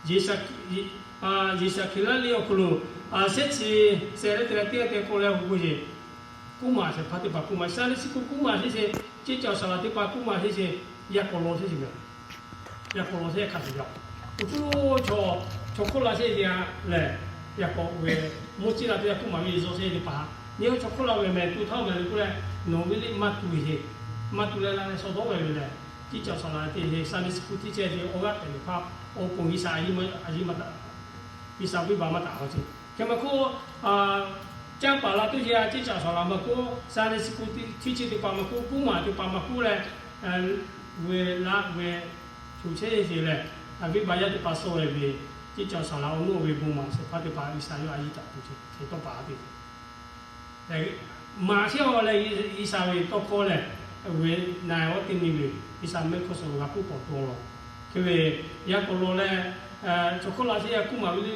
Yeˍzaˍhkiˍlaˆ liꞈ awˬ hk'aw lo shehˆ chi shehˍ leh te leh teˇ g'aˇ te k'oˆ leh awˬ hk'aw k'oˆ sheˍ. K'oˆ maˍ shehˍ hpaˇ teˇ hpaˍ k'oˆ maˍ, Sunday school k'oˆ maˍ sheˍ sheˍ, ceˇ caˇ awˬ saˍ laꞈ teˇ hpaˍ k'oˆ maˍ sheˍ sheˍ, yaˇ k'awꞈ law sheˍ sheˍ mehˍ. Yaˇ k'awꞈ law sheˍ hk'a shuˍ yaˇ, uˬ cuˇ chaw, chaw hkawˇ la sheˍ sheˍ a lehˬ, yaˇ k'awꞈ ve, mvuhˇ ciˇ la teˇ yaˇ k'oˆ maˍ ve Yeˍzaˍ sheˍ teˇ hpaˍ, nyi chaw hkawˇ la ve mehˍ tu htaˇ mehˍ le k'oˆ leh, nawˬ ve liˇ maˇ tu sheˍ, maˇ tu leh la leh shaw dawˇ ve lehˬ, ceˇ caˇ awˬ saˍ laꞈ te sheˍ, Sunday school teacher sheˍ, awˬ g'aˇ hpehꞈ ve hpaˇ, awˬ pon G'uiˬsha a yiˇ maˇ, a yiˇ maˇ taˍ, G'uiˬsha venˇbaˆ maˇ taˍ awˬ ce. Hk'e maˇ k'oˆ, caˇ paˍ la tuˬ sheˍ a, ceˇ caˇ awˬ saˍ laꞈ maˇ k'oˆ, Sunday school teacher teˇ hpaˍ maˇ k'oˆ, k'oˆ maˍ teˇ hpaˍ maˇ k'oˆ leh, ve laˇ ve co chehˇ sheˍ lehˬ, venˇbaˆ yaˇ teˇ hpaˍ suh ve ve, ceˇ caˇ awˬ saˍ laꞈ awˬ nuˇ ve bon maˍ shehˍ hpaˇ teˇ hpaˍ G'uiˬsha yawˇ a yiˇ taˍ tuˬ sheˍ, hk'e tawˇ paˍ a te lehˬ, maˍ sheˍ a leh G'uiˬsha ve tawˇ hkawˇ lehˬ, ve na-e awˬ teˇ nyi ve G'uiˬsha mehˆ hkawˇ suhˍ g'a k'oˆ pawˍ tuˬ awˬ lawn. Hk'e ve yaˇ k'awꞈ law leh, chaw hkawˇ la sheˍ yaˇ k'oˆ maˍ ve le,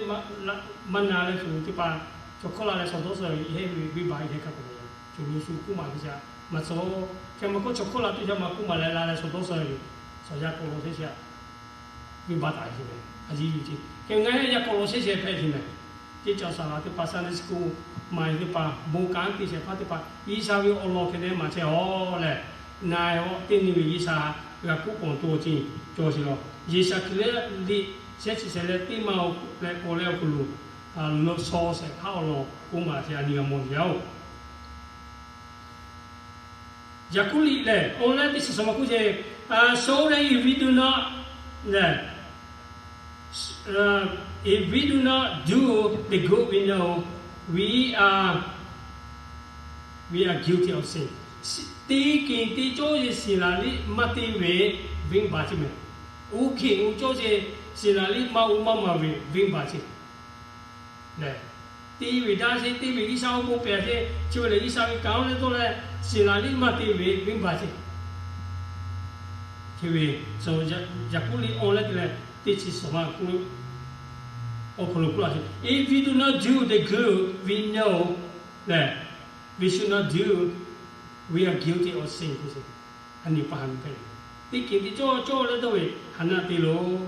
maˇ na leh shuˍ teˇ hpaˍ, chaw hkawˇ la leh shaw dawˇ suh ve heˆ ve venˇbaˆ heˆ hk'a k'awꞈ la yaˇ shuˍ lo shu k'oˆ maˍ teˇ shaꞈ maˇ tcuh. Hk'e maˇ k'oˆ, chaw hkawˇ la tuˬ shaꞈ maˇ k'oˆ maˍ leh la leh shaw dawˇ suh ve, shaw yaˇ k'awꞈ law teˇ shaꞈ venˇbaˆ taˍ sheˍ mehˍ, a yiˇ yuˬ ce. Hk'e ngaˬ yaˇ k'awꞈ law shehˍ shehˍ hpehꞈ sheˍ mehˍ. Ceˇ caˇ awˬ saˍ laꞈ teˇ hpaˍ, Sunday school maˍ teˇ hpaˍ, bon kanˉ te shehˍ hpaˇ teˇ hpaˍ, G'uiˬsha ve awˬ lawn hk'e te maˍ chehˇ a lehˬ, na-e awˬ teˇ nyi ve G'uiˬsha g'a k'oˆ pawˍ tuˬ awˬ ceuˬ cawˬ sheˍ lawˬ. Yeˍzaˍhkiˍlaˆ liꞈ shehˆ chi shehˍ leh teˇ ma leh k'awꞈ leh awˬ hk'aw lo lawˬ shaw shehˍ hpaˇ awˬ lawn k'oˆ maˍ sheˍ, a nyi g'a mawˬ sheˍ yaˇ-oˬ. Yaˍkoˆ liꞈ lehˬ, awˬ leh teˇ chi suhˍ maˇ k'oˆ sheˍ, so that if we do not, lehˬ, if we do not do the good we know, we are, we are guilty of sin. Teˇ keˍ teˇ cawˇ sheˍ shiˍ laꞈ liˇ maˇ te ve venˇbaˆ ceˇ mehˍ. Oˇ hkeꞈ oˇ cawˇ sheˍ shiˍ laꞈ liˇ maˇ oˇ maˇ maˍ ve venˇbaˆ ceˇ lehˬ, te ve daˇ sheˍ, te ve G'uiˬsha awˬ bon pehˍ sheˍ, chi ve lehˬ G'uiˬsha ve kanˉ leh dawˇ leh shiˍ laꞈ liˇ maˇ te ve venˇbaˆ ceˇ. Hk'e ve, Yaˍkoˆ liꞈ awˬ leh te leh teˇ chi suhˍ maˇ k'oˆ, awˬ hk'aw lo k'oˆ laˇ sheˍ, if we do not do the good we know that we should not do, we are guilty of sin k'oˆ sheˍ. A nyi pa ha nyi hpehꞈ, teˇ keˍ teˇ cawˇ cawˇ leh dawˇ ve ha naˆ te loˬ.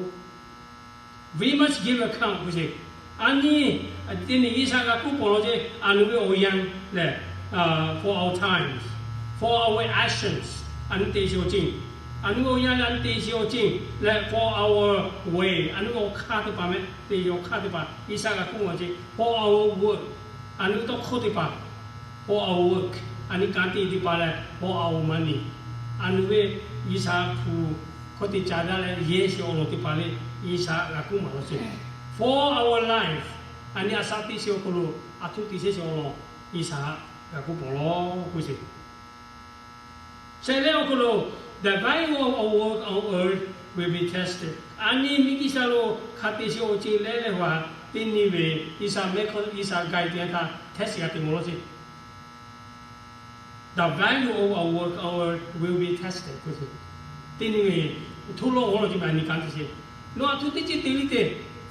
We must give account k'oˆ sheˍ. A nyi, teˇ nyi G'uiˬsha g'a k'oˆ pawˍ law ceˇ, a nyi ve awˬ yanˇ lehˬ, for our times, for our actions, a nyi te sheˍ awˬ ceuˬ, a nyi ve awˬ yanˇ leh a nyi te sheˍ awˬ ceuˬ leh for our way, a nyi ve awˬ hk'aˇ teˇ hpaˍ mehˍ, te sheˍ awˬ hk'aˇ teˇ hpaˍ G'uiˬsha g'a k'oˆ law ceˇ, for our work, a nyi ve tawˇ hkawˇ teˇ hpaˍ, for our work, a nyi kanˉ te teˇ hpaˍ leh for our money, a nyi ve G'uiˬsha hpu hkawˇ te ca daˇ leh yehˇ sheˍ awˬ lawn teˇ hpaˍ leh G'uiˬsha g'a k'oˆ maˍ law sheˍ, for our life, a nyi a shaꞈ teˇ sheˍ awˬ hk'aw lo a htoꞈ te sheˍ sheˍ awˬ lawn G'uiˬsha g'a k'oˆ pawˍ law k'oˆ sheˍ. Chi lehˬ awˬ hk'aw lo, the value of our work on earth will be tested. A nyi miˬguiˬ sha lo hk'a te sheˍ awˬ ceuˬ leh leh haꞈ teˇ nyi ve G'uiˬsha mehˆ hkawˇ G'uiˬsha ga e te htaˇ test g'a te mawˬ law sheˍ. The value of our work, our will be tested. Teˇ nyi ve, hto lawˇ g'awˇ lawˬ ce ma ni kanˉ te ce. Nawˬ a htoꞈ teˇ ceuˬ te liˇ te,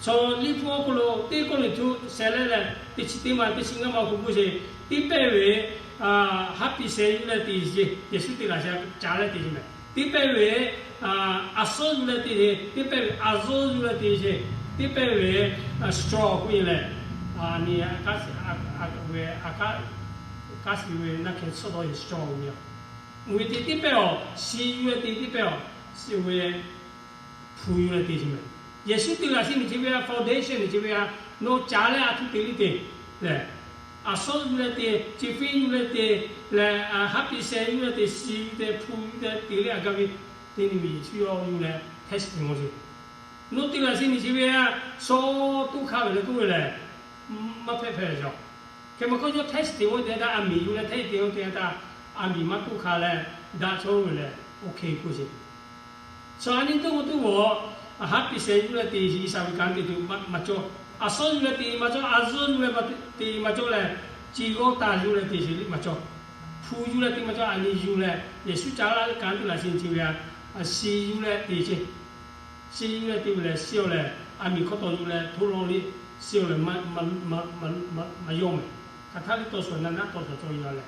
chaw liꞈ hpu awˬ hk'aw lo teˇ kawˆ liꞈ hto sheh leh leh teˇ chi teˇ ma teˇ chi ngaˇ ma awˬ hk'aw lo ce, teˇ pehˇ ve haˉ piˍ sheh yuˬ leh te ce, Yeˍsuˆ teˇ g'aˇ sheh ca leh te ce meh. Teˇ pehˇ ve a suhˉ yuˬ leh te ce, teˇ pehˇ ve a zuhˇ yuˬ leh te ce, teˇ pehˇ ve straw k'oˆ ve lehˬ, a ni a kaˉ shiˍ ve, a kaˉ, kaˉ shiˍ ve naˆ hkeh suhˉ dawˇ ve straw ve yoˬ. Uˬ ve te teˇ pehˇ awˬ, shi yuˬ leh te teˇ pehˇ awˬ, shi ve hpu yuˬ leh te ce meh. Yeˍsuˆ teˇ g'aˇ sheh nyi ce ve a, foundation nyi ce ve a, nawˬ ca leh a htoꞈ te liˇ te lehˬ, a suhˉ yuˬ leh te, chi fiˉ yuˬ leh te leh, haˉ piˍ sheh yuˬ leh te, shi yuˬ te, hpu yuˬ te, te leh a gaˇ ve, teˇ nyi ve Yeˍsuˆ yawˇ yuˬ leh test te mawˬ ce. Nawˬ teˇ g'aˇ sheh nyi ce ve a, shaw toˇ hk'a ve leh k'oˆ ve lehˬ, maˇ hpehꞈ hpehꞈ ve yoˬ. Hk'e maˇ k'oˆ, yawˇ test te mawˬ te htaˇ, a miˬ yuˬ leh test te mawˬ te htaˇ, a miˬ maˇ toˇ hk'a leh daꞈ cawˇ ve lehˬ, OK k'oˆ ce. Chaw a nyi teˇ g'aˇ teˇ g'aˇ, haˉ piˍ sheh yuˬ leh te G'uiˬsha ve kanˉ te tuˬ maˇ cawˇ. A suhˉ yuˬ leh te maˇ cawˇ, a zuhˇ yuˬ leh te maˇ cawˇ leh, ci g'awˇ taˍ yuˬ leh te ce liˇ maˇ cawˇ. Hpu yuˬ leh te maˇ cawˇ, a nyi yuˬ leh Yeˍsuˆ ca laˇ ve kanˉ teˇ g'aˇ sheh nyi ce ve a, shi yuˬ leh te ce. Shi yuˬ leh te ve lehˬ, shi awˬ lehˬ a miˬ hkawˇ tawˍ yuˬ leh hto lawˇ liˇ, shi awˬ lehˬ maˇ yawˇ meh. Hk'aˬ htaˇ liˇ tawˇ shuˍ na naˆ tawˇ shuˍ cawˇ yaˇ leh,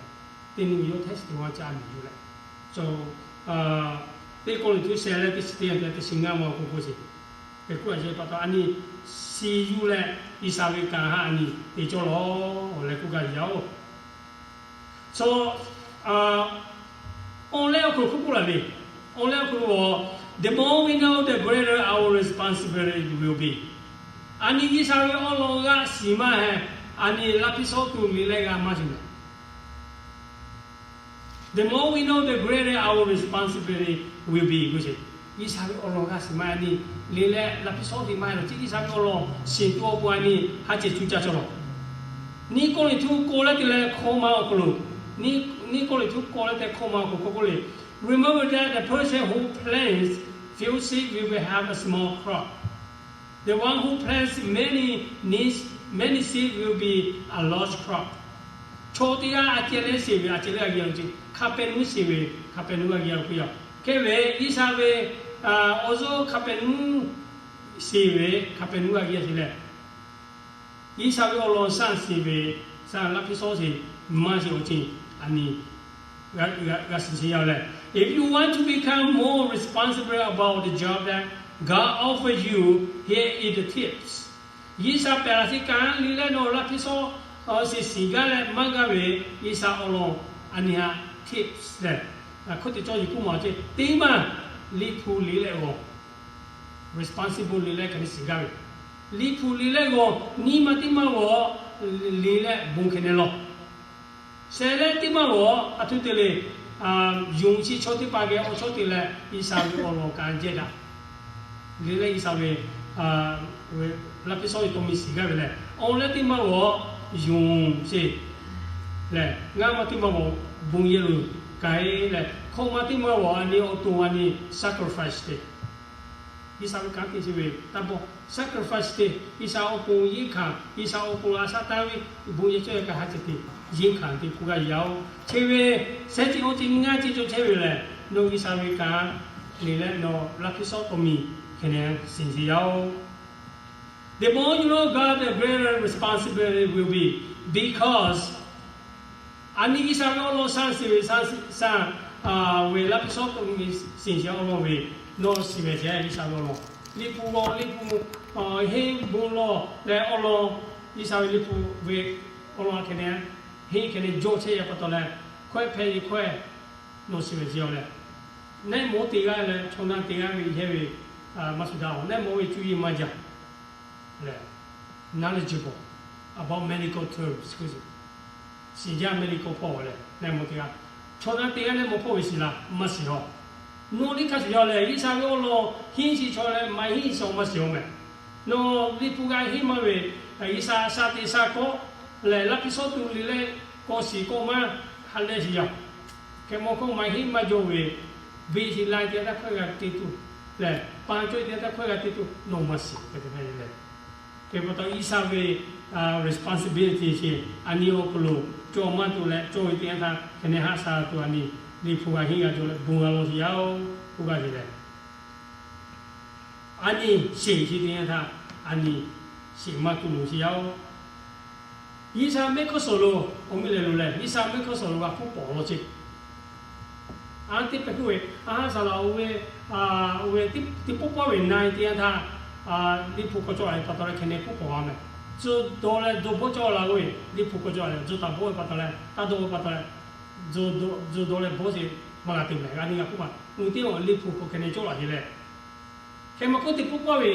teˇ nyi yawˇ test te mawˬ ce a miˬ yuˬ leh. Teˇ Kawˇrenˍhtuˆ sheh leh teˇ chi teˇ, teˇ chi ngaˇ ma awˬ hk'aw k'oˆ ce. Hk'e k'oˆ a ce pa taw, a nyi shi yuˬ leh G'uiˬsha ve kanˉ htaꞈ a nyi te cawˇ lawˬ leh k'oˆ gaˇ ve yoˬ. Chaw, awˬ leh awˬ hk'aw lo hk'oˆ k'oˆ laˬ ve, awˬ leh awˬ hk'aw lo, the more we know, the greater our responsibility will be. A nyi G'uiˬsha ve awˬ lawn g'a shiˍ maˇ heˆ, a nyi laˇ hpiˇ shawˉ tuˬ liꞈ leh g'a maˇ shiˍ meh. The more we know, the greater our responsibility will be k'oˆ ce. G'uiˬsha ve awˬ lawn g'a shiˍ maˇ a nyi, liꞈ leh laˇ hpiˇ shawˉ tuˬ maˇ heˆ lawˬ, chi G'uiˬsha ve awˬ lawn shiˍ tuˬ awˬ pon a nyi ha ceh cuˇ caˇ cawˇ lawˬ. Teˇ Kawˇrenˍhtuˆ k'awꞈ leh te leh hkawˇ ma awˬ hk'aw lo, Teˇ Kawˇrenˍhtuˆ k'awꞈ leh te hkawˇ ma awˬ hk'aw lo k'oˆ le, Remember that the person who plants few seeds will have a small crop. The one who plants many needs, many seeds will be a large crop. Chaw teˇ g'aˇ a ceh leh sheˍ ve, a ceh leh g'a geh a ce, hk'a pehꞈ nuˇ sheˍ ve, hk'a pehꞈ nuˇ g'a geh a k'oˆ yaˇ. Hk'e ve G'uiˬsha ve awˬ zuhˇ hk'a pehꞈ nuˇ sheˍ ve, hk'a pehꞈ nuˇ g'a geh a ce leh, G'uiˬsha ve awˬ lawn shaˆ sheˍ ve, shaˆ laˇ hpiˇ shawˉ sheˍ, maˇ sheˍ awˬ ceuˬ a nyi g'a shiˍ sheˍ yaˇ leh, if you want to become more responsible about the job that God offer you, here is the tips. G'uiˬsha pehˬ laˬ sheˍ kanˉ liꞈ leh nawˬ laˇ hpiˇ shawˉ sheˍ shiˍ gaˇ leh maˇ gaˇ ve, G'uiˬsha awˬ lawn a nyi ha tips leh, hkawˇ te cawˇ yiˬ k'oˆ ma ce, teˇ maˇ liꞈ hpu liꞈ leh g'awˬ, responsible liꞈ leh hk'aˬ nyi shiˍ gaˇ ve, liꞈ hpu liꞈ leh g'awˬ, nyi ma teˇ maˇ g'awˬ, liꞈ leh bon hkeh neh lawˬ. Sheh leh teˇ maˇ g'awˬ, a htoꞈ te le, yonˍ chi chaw teˇ hpaˍ geh awˬ chawˇ te leh G'uiˬsha ve awˬ lawn kanˉ jehˇ daꞈ. Liꞈ leh G'uiˬsha ve laˇ hpiˇ shawˉ ve taw mi shiˍ gaˇ ve leh, awˬ leh teˇ maˇ g'awˬ yonˍ sheˍ lehˬ, ngaˇ maˇ teˇ maˇ g'awˬ bon yehˬ lo k'ai leh, hkawˇ maˇ teˇ maˇ g'awˬ a nyi awˬ to a nyi sacrifice te. G'uiˬsha ve kanˉ te sheˍ ve taˇ bawˆ sacrifice te, G'uiˬsha awˬ pon yeˇ hkanˍ, G'uiˬsha awˬ pon a shaꞈ tanˇ ve bon yehˬ cawˇ yaˇ kaꞈ ha ceh te, yeˇ hkanˍ te k'oˆ gaˇ yaˇ oˬ. Chehˇ ve shehˉ ceuˬ awˬ ceuˬ ngaˇ ceuˬ cawˬ chehˇ ve lehˬ, nawˬ G'uiˬsha ve kanˉ liꞈ leh nawˬ laˇ hpiˇ shawˉ taw mi hkeh neh shiˍ sheˍ yaˇ oˬ. The more you know God, the greater responsibility will be, because a nyi G'uiˬsha ve awˬ lawn shaˆ sheˍ ve, shaˆ ve laˇ hpiˇ shawˉ taw mi shiˍ sheˍ awˬ lawn ve, nawˬ shiˍ ve sheˍ G'uiˬsha ve awˬ lawn. Liꞈ hpu g'awˬ, liꞈ hpu henˇ bon lawˬ leh awˬ lawn, G'uiˬsha ve liꞈ hpu ve awˬ lawn hkeh neh, henˇ hkeh neh jawˇ chehˇ yaˇ pa taw leh, hkawehˇ hpehꞈ ve hkawehˇ nawˬ shiˍ ve sheˍ awˬ leh, nehˆ mawˇ te g'aˇ leh chaw na te g'aˇ ve yehˇ ve maˇ shuˍ daꞈ oˬ. Nehˆ mawˇ ve cuˇ yiˍ maˇ jaˇ leh, knowledgeable about medical terms k'o, shiˍ jaˇ medical hpawˇ leh nehˆ mawˇ te g'aˇ, chaw na te g'aˇ nehˆ mawˇ hpawˇ ve shiˍ laˇ maˇ shiˍ aˬ. Nawˬ liˇ hk'a shuˍ yaˇ lehˬ, G'uiˬsha ve awˬ lawn henˇ shiˍ chaw leh maˇ henˇ shiˍ awˬ maˇ shiˍ oˬ meh. Nawˬ liꞈ hpu g'a henˇ maˇ ve, G'uiˬsha sha te sha kawˆ lehˬ, laˇ hpiˇ shawˉ tuˬ liꞈ leh k'awꞈ shiˍ k'awꞈ maˇ ha leh shiˍ yaˇ. Hk'e mawˇ hkawˇ maˇ henˇ maˇ jawˇ ve, beˬ shiˍ lai te taˇ hkawehˇ g'a te tuˬ lehˬ, pa cawˇ te taˇ hkawehˇ g'a te tuˬ nawˬ maˇ shiˍ hk'e te hpehꞈ leh, Hk'e pa taw, G'uiˬsha ve responsibility chi a nyi awˬ hk'aw lo cawˬ maˇ tuˬ leh, cawˬ ve teˇ yanˇ htaˇ hk'e neh haˆ sha tuˬ a nyi, Liꞈ hpu g'a henˇ g'a cawˬ leh bon g'a law sheˍ yaˇ-oˬ, k'oˆ gaˇ ve lehˬ, a nyi sheˍ chi teˇ yanˇ htaˇ a nyi sheˍ maˇ tuˬ loˍ sheˍ yaˇ-oˬ. G'uiˬsha mehˆ hk'aˇ suhˍ lo, awˬ miˇ lehˬ lo lehˬ, G'uiˬsha mehˆ hk'aˇ suhˍ lo g'a hpuˇ pawˍ law ceˇ. A teˇ pehˍ hkuˇ ve, a haˉ saˍ laꞈ oˇ ve, oˇ ve teˇ pawˆ pawˆ ve na e teˇ yanˇ htaˇ, Liꞈ hpu hk'aw cawˬ a ve pa taw leh hk'e neh hpuˇ pawˍ g'a mehˍ. Tcuh dawˇ leh dawˇ bawˆ cawˇ la oˇ ve, Liꞈ hpu hk'aw cawˬ a ve tcuh taˍ bawˆ ve pa taw leh, taˇ dawˇ ve pa taw leh, tcuh dawˇ leh bawˆ sheˍ maˇ g'a te mehˍ. A nyi g'a hpuˇ ma, mvuhˇ teˇ awˬ Liꞈ hpu hk'aw hk'e neh cawˬ la sheˍ leh, hk'e maˇ k'oˆ, teˇ pawˆ pawˆ ve,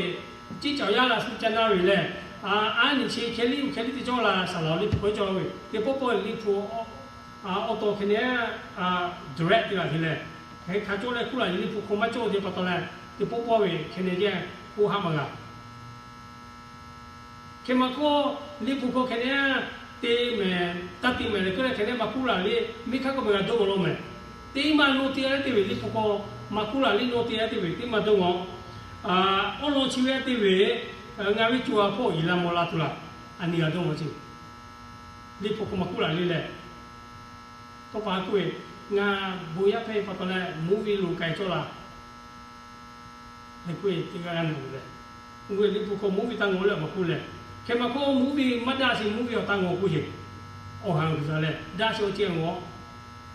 ciˇ caˬ yaˇ la shu ca na ve lehˬ, a nyi chi hkeh liˇ hkeh liˇ te cawˇ la, saˍ laꞈ Liꞈ hpu hk'aw cawˬ ve teˇ pawˆ pawˆ ve Liꞈ hpu awˬ taw hk'e neh direct te la sheˍ leh, hk'e hk'a cawˇ leh hkuˇ la ve Liꞈ hpu hk'aw maˇ cawˬ ve pa taw leh, teˇ pawˆ pawˆ ve hk'e neh jeˇ k'oˆ haˆ maˇ g'a. Hk'e maˇ k'oˆ, Liꞈ hpu hk'aw hk'e neh te mehˍ, taˇ te mehˍ leh k'oˆ leh hk'e neh maˇ kuˇ la le, miˬ hk'aˇ k'oˆ ve g'a dawˇ ve law mehˍ. Teˇ maˇ nawˬ te a teˇ ve Liꞈ hpu hk'aw, maˇ kuˇ la le nawˬ te a teˇ ve teˇ maˇ dawˇ ve. Awˉ lawn chi ve a teˇ ve, ngaˬ ve co a hpawˇ yiˍ la mawˬ la tuˬ laˬ, a nyi g'a dawˇ ve ceˇ. Liꞈ hpu hk'aw maˇ kuˇ la le leh, tawˇ pa k'oˆ ve, ngaˬ bon yaˇ hpehˇ ve pa taw leh movie lo k'ai cawˇ la leh k'oˆ ve teˇ g'aˇ g'aˇ na ve lehˬ, oˇ ve Liꞈ hpu hk'aw movie taˇ ngawˬ leh maˇ k'oˆ leh, hk'e maˇ k'oˆ, movie maˇ daꞈ sheˍ, movie awˬ taˇ ngawˬ k'oˆ sheˍ. Awˬ ha g'uiˬ sha leh daꞈ sheˍ awˬ ceuˬ ngawˬ.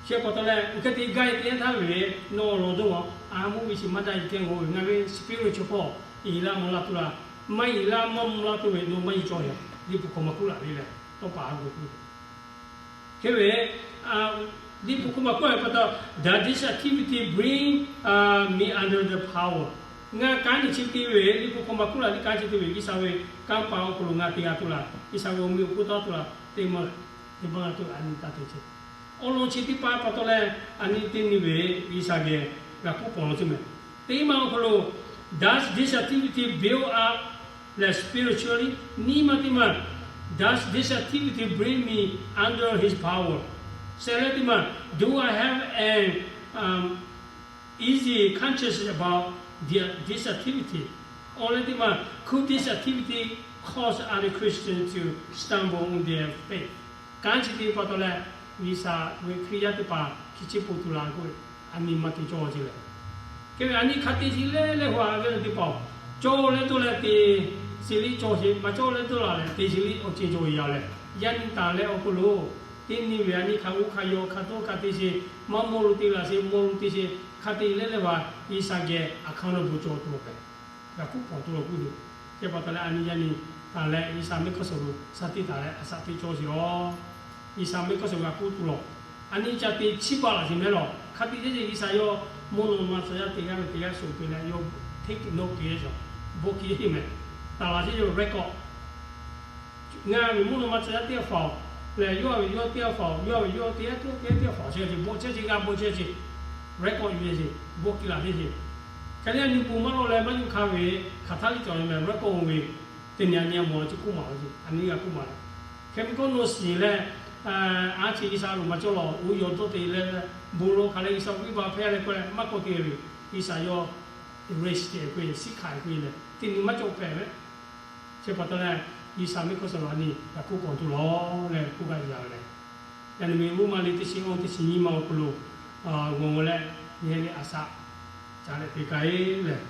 Hk'e pa taw leh, oˇ hk'e te gaˇ e teˇ yanˇ htaˇ ve lehˬ, nawˬ lawˬ dawˇ a, a movie chi maˇ daꞈ e teˇ yanˇ ngawˬ ve, ngaˬ ve spiritual hpawˇ yiˍ la mawˬ la tuˬ laˬ, maˇ yiˍ la maˇ mawˬ la tuˬ ve nawˬ maˇ yiˍ cawˇ ve. Liꞈ hpu hk'aw maˇ kuˇ la le lehˬ, tawˇ pa a g'uiˬ k'oˆ ve. Hk'e ve, Liꞈ hpu hk'aw maˇ kuˇ la ve pa taw, does this activity bring me under the power? Ngaˬ kanˉ nyi chi te ve, Liꞈ hpu hk'aw maˇ kuˇ la le kanˉ chi te ve, G'uiˬsha ve kanˇ paˍ awˬ hk'aw lo ngaˬ te g'a tuˬ laˬ, G'uiˬsha ve awˬ mehˍ awˬ hponˇ tawˇ tuˬ laˬ, teˇ maˇ, teˇ maˇ g'a tuˬ a nyi taˇ te ceˇ. Awˉ lawn chi teˇ paˆ pa taw leh, a nyi teˇ nyi ve G'uiˬsha geh g'a hpuˇ pawˍ law ceˇ mehˍ. Teˇ maˇ awˬ hk'aw lo, does this activity build up leh spiritually? Nyi ma teˇ maˇ, does this activity bring me under his power? Sheh leh teˇ maˇ, do I have an easy conscience about this activity? Awˬ leh teˇ maˇ, could this activity cause other Christians to stumble on their faith? Kanˉ chi te pa taw leh, G'uiˬsha ve Hkriꞈ yaˇ teˇ hpaˍ hkiˇ chiˇ po tuˬ laˬ k'oˆ ve, a nyi maˇ te cawˇ ceˇ lehˬ. Hk'e ve a nyi hk'a te sheˍ leh leh hu a ve teˇ hpaˍ, cawˇ leh dawˇ leh te sheˍ liˇ cawˇ sheˍ, maˇ cawˇ leh dawˇ laˬ leh te sheˍ liˇ awˬ ceuˬ cawˬ ve yaˇ lehˬ, yaˇ nyi taˍ leh awˬ hk'aw lo, teˇ nyi ve a nyi hk'a g'oˇ hk'a yaw hk'a dawˇ hk'a te sheˍ, maˇ mawˇ lo te laˬ sheˍ, mawˇ lo te sheˍ, hk'a te leh leh hu a, G'uiˬsha geh a hk'aˇ lo bon cawˬ tuˬ awˬ pehˍ g'a hpuˇ pawˍ tuˬ law k'oˆ ve. Hk'e pa taw leh a nyi yaˇ nyi taˍ leh G'uiˬsha mehˆ hk'aˇ suhˍ lo sha tiˇ taˍ leh a shaꞈ teꞈ cawˇ sheˍ lawˬ. G'uiˬsha mehˆ hk'aˇ suhˍ g'a hpuˇ tuˬ laˬ. A nyi ca te chiˇ baˬ laˬ sheˍ mehˍ lawˬ. Hk'a te ceˇ ceˇ G'uiˬsha yawˇ mvuhˇ naw ma tcuh yaˇ te g'aˇ ve teˇ g'aˇ shuˍ te leh yawˇ take note te yaˇ cawˬ, bawˆ kiˇ yaˇ mehˍ. Taˍ laˬ sheˍ yawˇ record. Ngaˬ ve mvuhˇ naw ma tcuh yaˇ teˇ g'aˇ faˍ-oˬ lehˬ, yawˇ a ve yawˇ teˇ g'aˇ faˍ-oˬ, yawˇ a ve yawˇ teˇ g'aˇ teˇ g'aˇ teˇ g'aˇ faˍ-oˬ, chi bawˆ chehˇ chi g'a bawˆ chehˇ chi, record yuˬ ve chi, bawˆ kiˇ laˬ sheˍ. Hk'e leh a nyi bon maˇ lawˬ leh maˇ yuˬ hk'a ve, hk'aˬ htaˇ liˇ cawˬ ve mehˍ, record ve, teˇ nyi a nyi a mawˬ chi k'oˆ maˍ ve ce, a nyi g'a k'oˆ maˍ leh. Hk'e ve k'o nawˬ shiˍ leh, a chi G'uiˬsha lo maˇ cawˇ lawˬ, oˇ yaw dawˇ te leh, bon lawˬ hk'a leh G'uiˬsha ve baˬ hpehˇ leh k'oˆ leh maˇ k'awꞈ te ve, G'uiˬsha yawˇ erase te k'oˆ ve, shiˉ hkanˍ k'oˆ ve leh teˇ nyi maˇ cawˬ hpehꞈ ve. Chi pa taw leh, G'uiˬsha mehˆ hk'aˇ suhˍ lo a nyi g'a hpuˇ pawˍ tuˬ laˬ leh k'oˆ gaˇ ve yaˇ lehˬ, yaꞈ nyi ve Roˉmaꞈ liꞈ teˇ chi awˇ teˇ chi nyiˇ ma awˬ hk'aw lo g'awˬ leh, nyi heh ve a shaꞈ ca leh te k'ai lehˬ,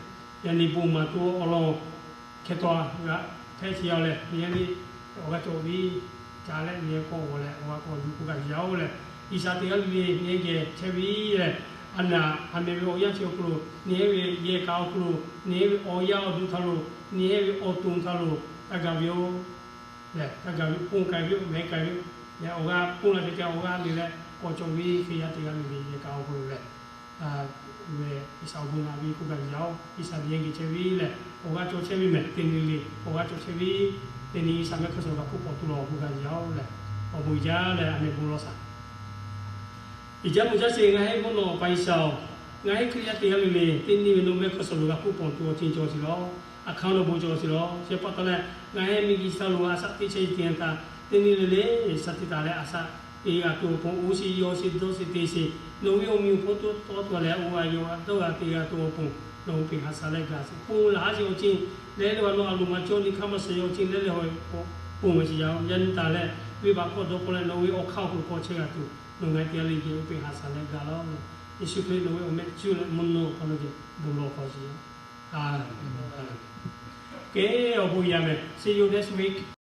yaꞈ nyi bon maˍ tuˬ awˬ lawn hkeh taw g'a hpehˇ chi yaˇ lehˬ, nyi heh ve awˬ g'aˇ cawˬ ve ca leh nyi heh k'awꞈ g'awˬ leh awˬ g'aˇ k'awꞈ yuˬ k'oˆ gaˇ ve yaˇ-oˬ lehˬ, G'uiˬsha teˇ g'aˇ le le nyi heh geh chehˇ ve lehˬ, a naˍ a meh ve awˬ yanˇ chi awˬ hk'aw lo, nyi heh ve yehˬ kaꞈ awˬ hk'aw lo, nyi heh ve awˬ yanˇ awˬ duˬ htaꞈ lo, nyi heh ve awˬ to htaꞈ lo, taˇ gaˬ ve yoˬ. Lehˬ, taˇ gaˬ ve, ponˇ k'ai ve yoˬ, mehˉ k'ai ve yoˬ. Lehˬ, awˬ g'aˇ ponˇ la ve k'ai awˬ g'aˇ le leh k'awꞈ cawˬ ve hk'e yaˇ teˇ g'aˇ le le yehˬ kaꞈ awˬ hk'aw lo lehˬ, ve G'uiˬsha awˬ bon naꞈ ve k'oˆ gaˇ ve yaˇ-oˬ, G'uiˬsha nyi heh geh chehˇ ve lehˬ, awˬ g'aˇ cawˬ chehˇ ve mehˍ, teˇ nyi le awˬ g'aˇ cawˬ chehˇ ve, teˇ nyi G'uiˬsha mehˆ hk'aˇ suhˍ g'a hpuˇ pawˍ tuˬ laˬ k'oˆ gaˇ ve yaˇ-oˬ lehˬ, awˬ bon jaˇ leh a meh bon lawˬ shaˍ. Iˉ jaˇ mvuhˇ jaˇ sheˍ, ngaˬ hui mvuhˇ naw pa G'uiˬsha-oˬ, ngaˬ hui Hkriꞈ yaˇ teˇ g'aˇ le le teˇ nyi ve nawˬ mehˆ hk'aˇ suhˍ lo g'a hpuˇ pawˍ tuˬ awˬ ceuˬ cawˬ sheˍ lawˬ. A hk'aˇ nawˬ bon cawˬ sheˍ lawˬ. Chi pa taw leh, ngaˬ hui miˬguiˬ G'uiˬsha lo a shaꞈ teꞈ chehˇ ve teˇ yanˇ htaˇ, teˇ nyi le le shaˍ tiꞈ taˍ leh a shaꞈ teꞈ g'a tuˬ awˬ pon, oˇ sheˍ yaw sheˍ dawˇ sheˍ te sheˍ, nawˬ ve awˬ meh awˬ hponˇ tawˇ tawˆ leh oˇ g'a yaw g'a dawˇ g'a te g'a tuˬ awˬ pon, nawˬ hui peꞈ ha sha leh gaˬ sheˍ, pon laˬ haˉ sheˍ awˬ ceuˬ Leh leh nawˬ a loˍ maˬ cawˇ nyi hk'aˇ maˇ suh yaw ceh leh leh haw k'awꞈ ponˬ ve shiˍ yaˇ-oˬ. Yaꞈ nyi taˍ leh venˇbaˆ hkawˇ dawˇ k'oˆ leh nawˬ ve awˬ hk'aˇ awˬ hk'aw lo hk'aw chehˇ g'a tuˬ, nawˬ ngaˬ hui te a le geh oˇ hk'e haꞈ shaˍ leh gaˬ laˇ-oˆ. Yeˍsuˆ Hkriꞈ nawˬ ve awˬ meh cuˇ leh mvuhˇ naw awˬ hk'aw lo geh bon lawˬ hk'aw shiˍ yaˇ. Aˍmenˍ. K'e, awˬ bon yaˇ meh. See you next week.